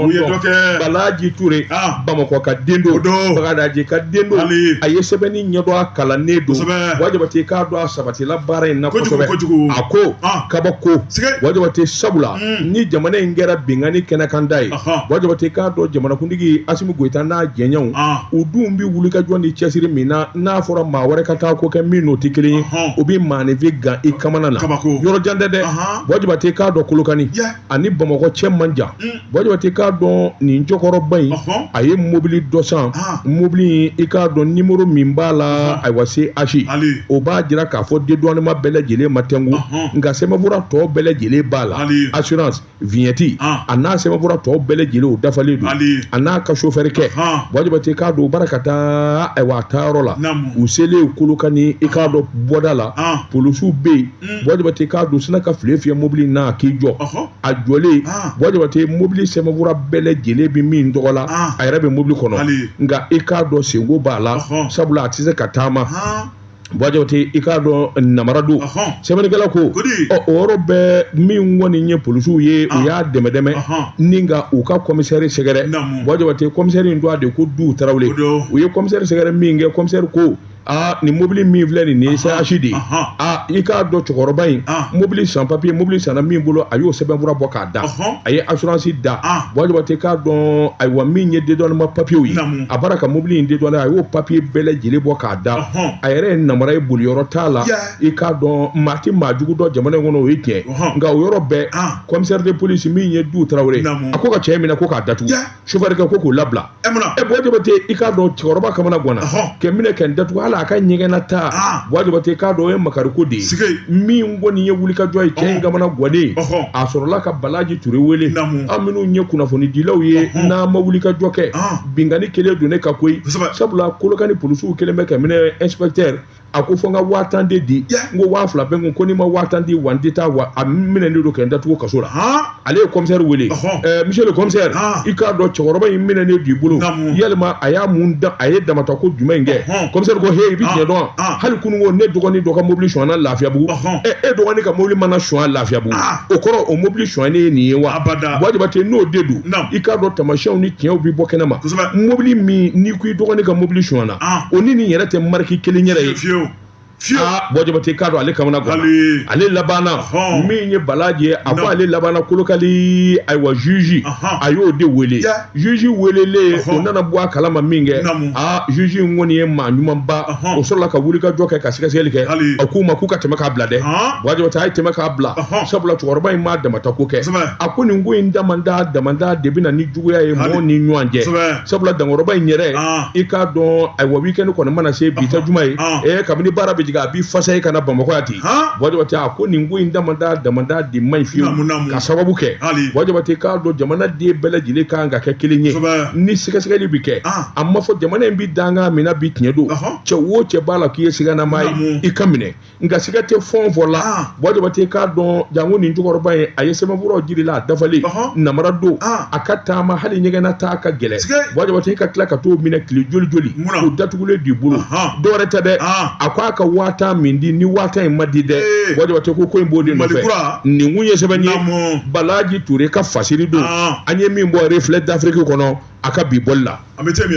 U ye dɔ kɛ. Balaji Ture. Bamakɔ ka den don. O don. Bagadaji ka den don. Ali. A ye sɛbɛnni ɲɛdɔn, a kalannen don. Kosɛbɛ. Buwa Jabate, k'a dɔn a sabatila baara in na kosɛbɛ. Kojugu. A ko kabako. Sigɛ. Buwa Jabate, sabula ni jamana in kɛra binkanni kɛnɛkanda ye. Buwa Jabate, k'a dɔn jamanakuntigi Asimi Goyita n'a jɛɲɔgɔnw, u dun bɛ wulikajɔ ni cɛsiri min na, n'a fɔra maa wɛrɛ ka taa ko kɛ min n'o tɛ kelen ye, o bɛ maaninfin gan i kamana na. Yɔrɔ jan tɛ dɛ. Buwa Jabate, k'a dɔn Kolokani ani Bamakɔ cɛ man jan. Buwa Jabate, k'a dɔn nin cɛkɔrɔba in, a ye mobili dɔ san. Mobili in, i k'a dɔn nimoro min b'a la, ayiwa CH, o b'a jira k'a fɔ dédouanement bɛɛ lajɛlen ma tɛnku, nka sɛbɛnfura tɔ bɛɛ lajɛlen b'a la, assurance, vignette, a n'a sɛbɛnfura tɔ bɛɛ lajɛlen, o dafalen don, a n'a ka chauffeur kɛ. Buwa Jabate, k'a dɔn u bara ka taa ayiwa a taayɔrɔ la. U selen Kolokani, i k'a dɔn bɔda la, polisiw bɛ yen. Buwa Jabate, k'a dɔn sina ka file fiyɛ mobili na k'i jɔ. A jɔlen, Buwa Jabate, mobili sɛbɛnfura bɛɛ lajɛlen bɛ min tɔgɔ la, a yɛrɛ bɛ mobili kɔnɔ, nka i k'a dɔn senko b'a la, sabula a tɛ se ka taama. Buwa Jabate, i k'a dɔn namara don. Sɛbɛnnikɛla ko ɔ o yɔrɔ bɛɛ, min kɔni ye polisiw ye, u y'a dɛmɛ dɛmɛ ni ka u ka commissaire sɛgɛrɛ. Buwa Jabate, commissaire in tɔgɔ de ko Du Tarawele. U ye commissaire sɛgɛrɛ min kɛ, commissaire ko aa, nin mobili min filɛ nin ye CH de ye. Aa, i k'a dɔn cɛkɔrɔba in, mobili san papier, mobili sanna min bolo, a y'o sɛbɛnfura bɔ k'a da, a ye assurance da. Buwa Jabate, k'a dɔn ayiwa min ye dédouanement papier ye, a bɔra ka mobili in dédouaner, a y'o papier bɛɛ lajɛlen bɔ k'a da. A yɛrɛ ye namara ye, boliyɔrɔ t'a la. I k'a dɔn maa tɛ maa jugu dɔn jamana in kɔnɔ, o ye tiɲɛ. Nka o yɔrɔ bɛɛ, commissaire de police min ye Du Tarawele, a ko ka cɛ minɛ ko k'a datugu, chauffeur kɛ ko k'o labila. Buwa Jabate, i k'a dɔn cɛkɔrɔba kamana ganna kɛ minɛ kɛ n datugu, hali a ka ɲɛgɛnna ta. Buwa Jabate, k'a dɔn o ye makariko de ye. Min kɔni ye wulikajɔ ye, cɛ in kamana gannen, a sɔrɔla ka Balaji Ture wele. An minnu ye kunnafonidilaw ye, n'an ma wulikajɔ kɛ, binkanni kɛlen don ne ka koyi, sabula Kolokani polisiw kɛlen bɛ ka minɛ. Inspecteur a ko fo n ka 10 000 de di, n ko 2000 bɛ n kun, ko n'i ma 10 000 di, wa n tɛ taa, wa a minɛnen don kɛ n datugu kaso la. Ale ye commissaire wele, monsieur le commissaire, i k'a dɔn cɛkɔrɔba in minɛnen don i bolo, yalima a y'a mun da, a ye damata ko jumɛn in kɛ? Commissaire ko he, i bɛ tiɲɛ dɔn, hali kunun ko ne dɔgɔnin dɔ ka mobili sonyana Lafiyabugu. E dɔgɔnin ka mobili mana sonya Lafiyabugu, o kɔrɔ o mobili sonyalen ye nin ye wa? Buwa Jabate, n'o de don, i k'a dɔn tamasiyɛnw ni tiɲɛw bɛ bɔ kɛnɛ ma. Mobili min n'i ko i dɔgɔnin ka mobili sonyana, o ni nin yɛrɛ tɛ marque kelen yɛrɛ ye. Aa Buwa Jabate k'a dɔn ale kamana ganna ale labanna min ye Balaji ye a ko ale labanna Kolokani ayiwa juge a y'o de wele juge welelen o nana bɔ a kalama min kɛ aa juge in kɔni ye maa ɲumanba o sɔrɔla ka wulikajɔ kɛ ka sɛgɛsɛgɛli kɛ a k'u ma k'u ka tɛmɛ k'a bila dɛ Buwa Jabate a ye tɛmɛ k'a bila sabula cɛkɔrɔba in m'a damata ko kɛ a ko nin ko in damanda damanda de bɛ na ni juguya ye mɔgɔw ni ɲɔgɔn cɛ sabula dankɔrɔba in yɛrɛ i k'a dɔn ayiwa week-end kɔni mana se bi ta juma ye ee kabini baara bɛ jigin a b'i fasa i ka na Bamakɔ yan ten Buwa Jabate a ko nin ko in damanda damanda de man ɲi fiyewu ka sababu kɛ Buwa Jabate k'a dɔn jamana den bɛɛ lajɛlen kan ka kɛ kelen ye ni sɛgɛsɛgɛli bɛ kɛ a ma fɔ jamana in bɛ dankan min na bi tiɲɛ don cɛ o cɛ b'a la k'i ye siganamaa ye i ka minɛ nka siga tɛ fɛn o fɛn la Buwa Jabate k'a dɔn janko nin cɛkɔrɔba in a ye sɛbɛnfuraw jiri la a dafalen namara don a ka taama hali ɲɛgɛnna taa ka gɛlɛn Buwa Jabate ka tila ka t'o minɛ tile joli joli o datugulen d'i bolo dɔwɛrɛ tɛ dɛ a ko a ka 10,000 min di ni 10,000 in ma di dɛ Buwa Jabate ko in b'o de nɔfɛ nin kun ye sɛbɛn ye Balaji Ture ka fasiri don an ye min bɔ Reflet d'Afrique kɔnɔ a ka bi bɔli la an bɛ tɛmɛ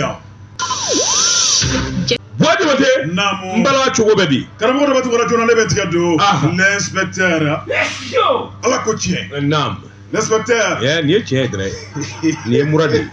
Buwa Jabate n bala cogo bɛ di karamɔgɔ daba tunkara joona ne bɛ tigɛ don l'inspecteur ala ko tiɲɛ naam l'inspecteur nin ye tiɲɛ ye dɛrɛ nin ye mura de ye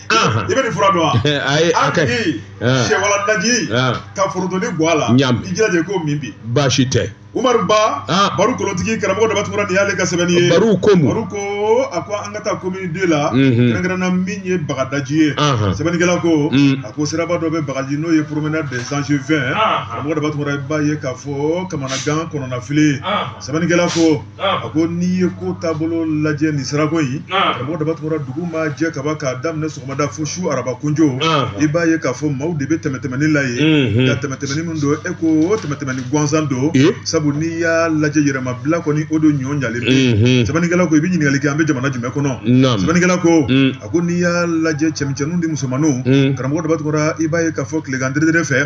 i bɛ nin fura dɔn wa ayi a ka ɲi sɛwala daji ka forontonin bɔ a la i jilaja i k'o min bi baasi tɛ Umaru Ba ah. Baru kolontigi karamɔgɔ daba tunkara nin y'ale ka sɛbɛnni ye Baru ko mun Baru ko a ko an ka taa commune 2 la kɛrɛnkɛrɛnna min ye Bagadaji ye sɛbɛnnikɛla ko a ko siraba dɔ bɛ Bagaji n'o ye promenade des Angevins karamɔgɔ daba tunkara i b'a ye k'a fɔ kamanagan kɔnɔnafili sɛbɛnnikɛla ko a ko n'i ye ko taabolo lajɛ nin sirako in karamɔgɔ daba tunkara dugu ma jɛ kaban k'a daminɛ sɔgɔmada fo su araba kunjo i b'a ye k'a fɔ maaw de bɛ tɛmɛtɛmɛni la yen ka tɛmɛtɛmɛni min don e ko o tɛmɛtɛmɛni gansan don sabu n'i y'a lajɛ yɛrɛmabila kɔni o don ɲɔ ɲalen bɛ sɛbɛnnikɛla ko i bɛ ɲininkali kɛ an bɛ jamana jumɛn kɔnɔ sɛbɛnnikɛla ko a ko n'i y'a lajɛ cɛmisɛnninw ni musomanninw karamɔgɔ daba tunkara i b'a ye k'a fɔ tilegan deredere fɛ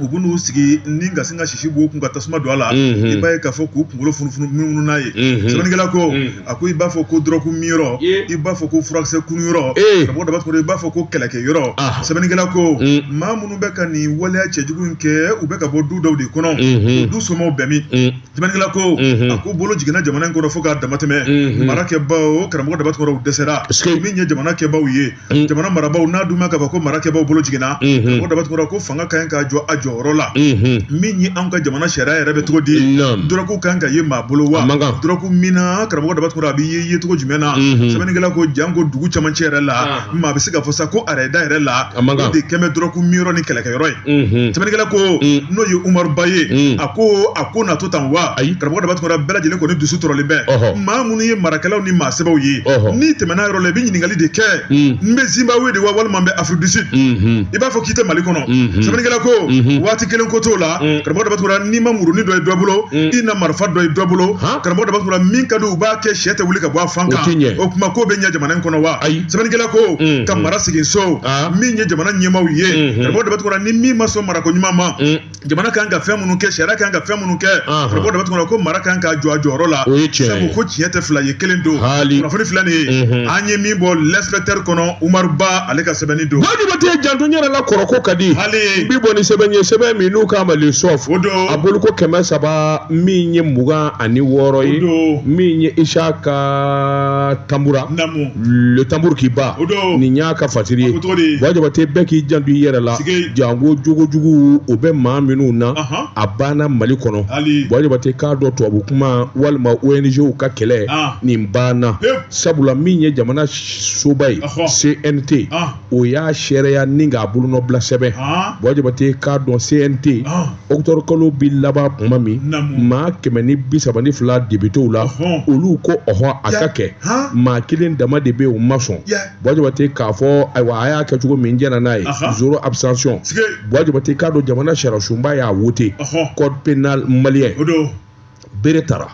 u b'u sigi ni ka sin ka sisi b'u kun ka tasuma don a la i b'a ye k'a fɔ k'u kunkolo funufunu munumunu n'a ye sɛbɛnnikɛla ko a ko i b'a fɔ ko dɔrɔgu minyɔrɔ i b'a fɔ ko furakisɛ kununyɔrɔ karamɔgɔ daba tunkara i b'a fɔ ko kɛlɛkɛyɔrɔ sɛbɛnnikɛla ko maa minnu bɛ ka nin waleya cɛjugu in kɛ u bɛ ka bɔ du dɔw de kɔnɔ o du somaw bɛ min sɛbɛnnikɛla ko a ko bolo jiginna jamana in kɔnɔ fo k'a damatɛmɛ marakɛbaw karamɔgɔ daba tunkara u dɛsɛra min ye jamana kɛbaw ye jamana marabaaw n'a dun ma k'a fɔ ko marakɛbaw bolo jiginna karamɔgɔ daba tunkara ko fanga ka ɲi k'a jɔ a jɔyɔrɔ la min ye anw ka jamana sariya yɛrɛ bɛ cogo di dɔrɔgu kan ka ye maa bolo wa dɔrɔgu minna karamɔgɔ daba tunkara a bɛ ye ye cogo jumɛn na sɛbɛnnikɛla ko janko dugu camancɛ yɛrɛ la maa bɛ se k'a fɔ sa ko arɛda yɛrɛ la o de kɛmɛ dɔrɔgu minyɔrɔ ni kɛlɛkɛyɔrɔ ye sɛbɛnnikɛla ko n'o ye Umaru Ba ye a ko a ko na to tan wa karamɔgɔ daba tunkara bɛɛ lajɛlen kɔni dusu tɔɔrɔlen bɛ maa minnu ye marakɛlaw ni maa sɛbɛw ye n'i tɛmɛna yɔrɔ la i bɛ ɲininkali de kɛ n bɛ Zimbabwe de wa walima n bɛ Afrique du Sud i b'a fɔ k'i tɛ Mali kɔnɔ sɛbɛnnikɛla ko waati kelen ko t'o la karamɔgɔ daba tunkara n'i ma murunin dɔ ye dɔ bolo i na marifa dɔ ye dɔ bolo karamɔgɔ daba tunkara min ka di u b'a kɛ sɛ tɛ wuli ka bɔ a fan kan o tuma ko bɛ ɲɛ jamana in kɔnɔ wa sɛbɛnnikɛla ko ka mara segin so min ye jamana ɲɛmaaw ye karamɔgɔ daba tunkara ni min ma sɔn marako ɲuman ma jamana kan ka fɛn minnu kɛ sariya kan ka fɛn minnu kɛ karamɔgɔ daba tunkara ko mara kan ka jɔ a jɔyɔrɔ la sabu ko tiɲɛ tɛ fila ye kelen don kunnafoni filɛ nin ye an ye min bɔ l'inspecteur kɔnɔ Umaru Ba ale ka sɛbɛnni don Buwa Jabate janto n yɛrɛ la kɔrɔko ka di hali n bi bɔ ni sɛbɛn ye sɛbɛn min n'u k'a ma le sof o don a boliko 326 ye min ye Isaka Tambura le tambour qui bat o don nin y'a ka fasiri ye a ko cogo di Buwa Jabate bɛɛ k'i janto i yɛrɛ la janko jogojugu o bɛ maa minnu na a banna Mali kɔnɔ Buwa Jabate k'a dɔn tubabu kuma walima ONG ka kɛlɛ nin banna sabula min ye jamana soba ye CNT o y'a seereya ni k'a bolonɔbila sɛbɛn Buwa Jabate k'a dɔn CNT octobre kalo bi laban tuma min maa 132 députéw la olu ko ɔhɔ a ka kɛ maa kelen dama de bɛ yen o ma sɔn Buwa Jabate k'a fɔ ayiwa a y'a kɛ cogo min n jɛnna n'a ye zéro abstention Buwa Jabate k'a dɔn jamana sariyasunba y'a wote code pénal malien bere tara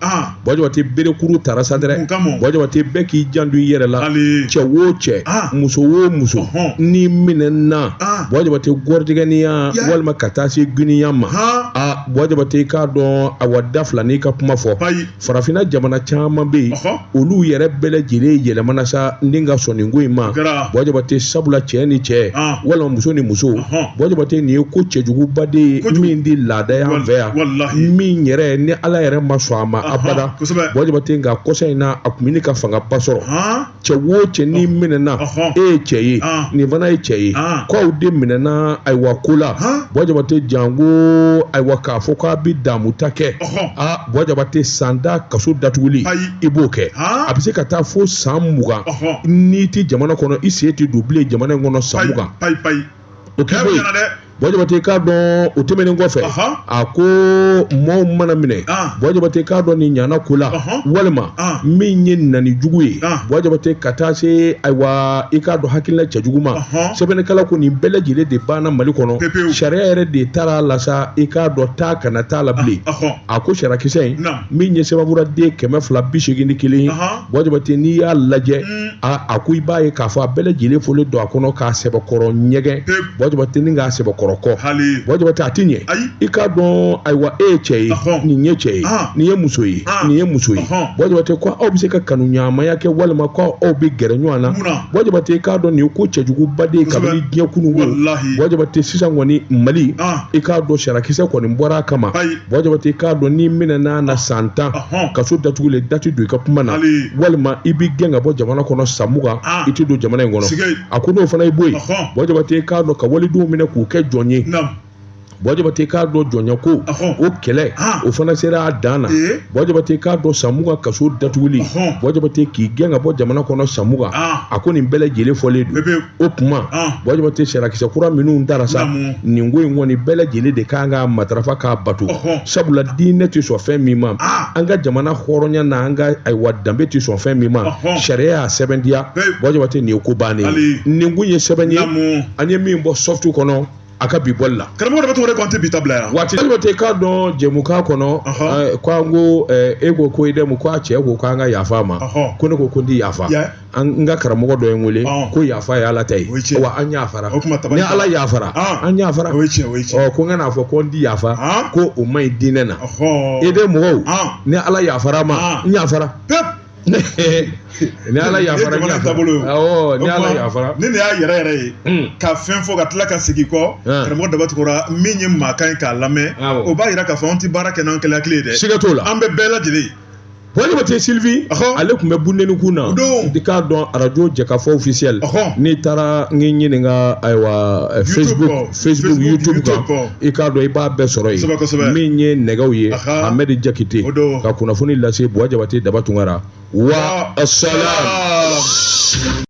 Buwa Jabate berekuru tara sa dɛrɛ Buwa Jabate bɛɛ k'i janto i yɛrɛ la cɛ o cɛ muso o muso n'i minɛna Buwa Jabate gɔrɔjɛgɛniya walima ka taa se giniya ma aa Aa, Buwa Jabate, i k'a dɔn, awa, da fila n'i ka kuma fɔ, farafinna jamana caman bɛ yen, olu yɛrɛ bɛɛ lajɛlen yɛlɛmana sa ni ka sɔn nin ko in ma, Buwa Jabate, sabula cɛ ni cɛ walima muso ni muso, Buwa Jabate, nin ye ko cɛjuguba de ye min tɛ laada y'an fɛ yan, min yɛrɛ ni Ala yɛrɛ ma sɔn a ma abada, Buwa Jabate. Nka kɔsa in na, a tun bɛ ni ka fangaba sɔrɔ. Cɛ o cɛ n'i minɛna, e ye cɛ ye, nin fana ye cɛ ye, k'aw de minɛna ayiwa ko la, Buwa Jabate, janko ayiwa k'a fɔ k'a bɛ damu ta kɛ. Aa, Buwa Jabate, san 10 kaso datuguli, i b'o kɛ, a bɛ se ka taa fo san 20 n'i tɛ jamana kɔnɔ, i sen tɛ don bilen jamana in kɔnɔ san 20. O k'i bɔ yen, Buwa Jabate, k'a dɔn o tɛmɛnen kɔfɛ, a ko maaw mana minɛ, Buwa Jabate, k'a dɔn nin ɲana ko la walima min ye nani jugu ye, Buwa Jabate, ka taa se ayiwa i k'a dɔn hakilina cɛjugu ma, sɛbɛnnikɛla ko nin bɛɛ lajɛlen de banna Mali kɔnɔ. Sariya yɛrɛ de taara la sa, i k'a dɔn taa kana t'a la bilen. A ko sariyakisɛ in min ye sɛbɛnfura den 281, Buwa Jabate, n'i y'a lajɛ, a ko i b'a ye k'a fɔ a bɛɛ lajɛlen fɔlen don a kɔnɔ k'a sɛbɛkɔrɔ ɲɛgɛn, Buwa Jabate, ni k'a sɛbɛkɔrɔ kɔ, Buwa Jabate, a ti ɲɛ. I k'a dɔn ayiwa e ye cɛ ye, nin ye cɛ ye, nin ye muso ye, nin ye muso ye, Buwa Jabate, ko aw bɛ se ka kanuɲɔgɔnmaya kɛ walima ko aw bɛ gɛrɛ ɲɔgɔn na, Buwa Jabate, i k'a dɔn nin ye ko cɛjuguba de ye kabini diɲɛ kununko, Buwa Jabate. Sisan kɔni Mali, i k'a dɔn sariyakisɛ kɔni bɔra a kama, Buwa Jabate, i k'a dɔn n'i minɛna na san 10 kaso datugulen, da tɛ don i ka kuma na, walima i b'i gɛn ka bɔ jamana kɔnɔ san 20, i tɛ don jamana in kɔnɔ. A ko n'o fana y'i bɔ yen, Buwa Jabate, i k'a dɔn ka walidenw minɛ k'u kɛ jɔn ye, Buwa Jabate, i k'a dɔn jɔnya ko o kɛlɛ o fana sera a dan na, Buwa Jabate, i k'a dɔn san 20 kaso datuguli, Buwa Jabate, k'i gɛn ka bɔ jamana kɔnɔ san 20. A ko nin bɛɛ lajɛlen fɔlen don. O tuma, Buwa Jabate, sariyakisɛ kura minnu tara sa, nin ko in kɔni bɛɛ lajɛlen de kan ka matarafa k'a bato, sabula diinɛ tɛ sɔn fɛn min ma, an ka jamana hɔrɔnya na an ka ayiwa danbe tɛ sɔn fɛn min ma, sariya y'a sɛbɛntiya. Buwa Jabate, nin ye ko bannen ye. Nin kun ye sɛbɛn ye an ye min bɔ sɔftu kɔnɔ a ka bi bɔli la. Karamɔgɔ Daba Tunkara, ko an tɛ bi ta bila yan. Waati, Jabate, k'a dɔn jɛmukan kɔnɔ ko an ko e ko ko IDM ko a cɛ ko k'an ka yafa a ma, ko ne ko ko n tɛ yafa. An ka karamɔgɔ dɔ ye n wele ko yafa ye Ala ta ye, wa an yafara, ni Ala yafara an yafara. Ɔ ko n kana fɔ ko n tɛ yafa, ko o man ɲi diinɛ na. IDM mɔgɔw, ni Ala yafara ma, n yafara. Ni Ala yafara, n yafara. Awɔ, ni Ala yafara. Ni nin y'a yɛrɛ yɛrɛ ye ka fɛn fɔ ka tila ka segin kɔ, karamɔgɔ Daba Tunkara, min ye maa kan ye k'a lamɛn, o b'a yira k'a fɔ an tɛ baara kɛ n'an kelen hakili ye dɛ. Siga t'o la. An bɛ bɛɛ lajɛlen. Buwa Jabate Sylvie, ale tun bɛ bundeni kun na, i k'a dɔn arajo jɛkafɔ officiel, n'i taara n k'i ɲininka ayiwa Facebook YouTube kan, i k'a dɔn i b'a bɛɛ sɔrɔ yen. Min ye nɛgɛw ye, Ahmed Jakite ka kunnafoni lase, Buwa Jabate Daba Tunkara, wa salam.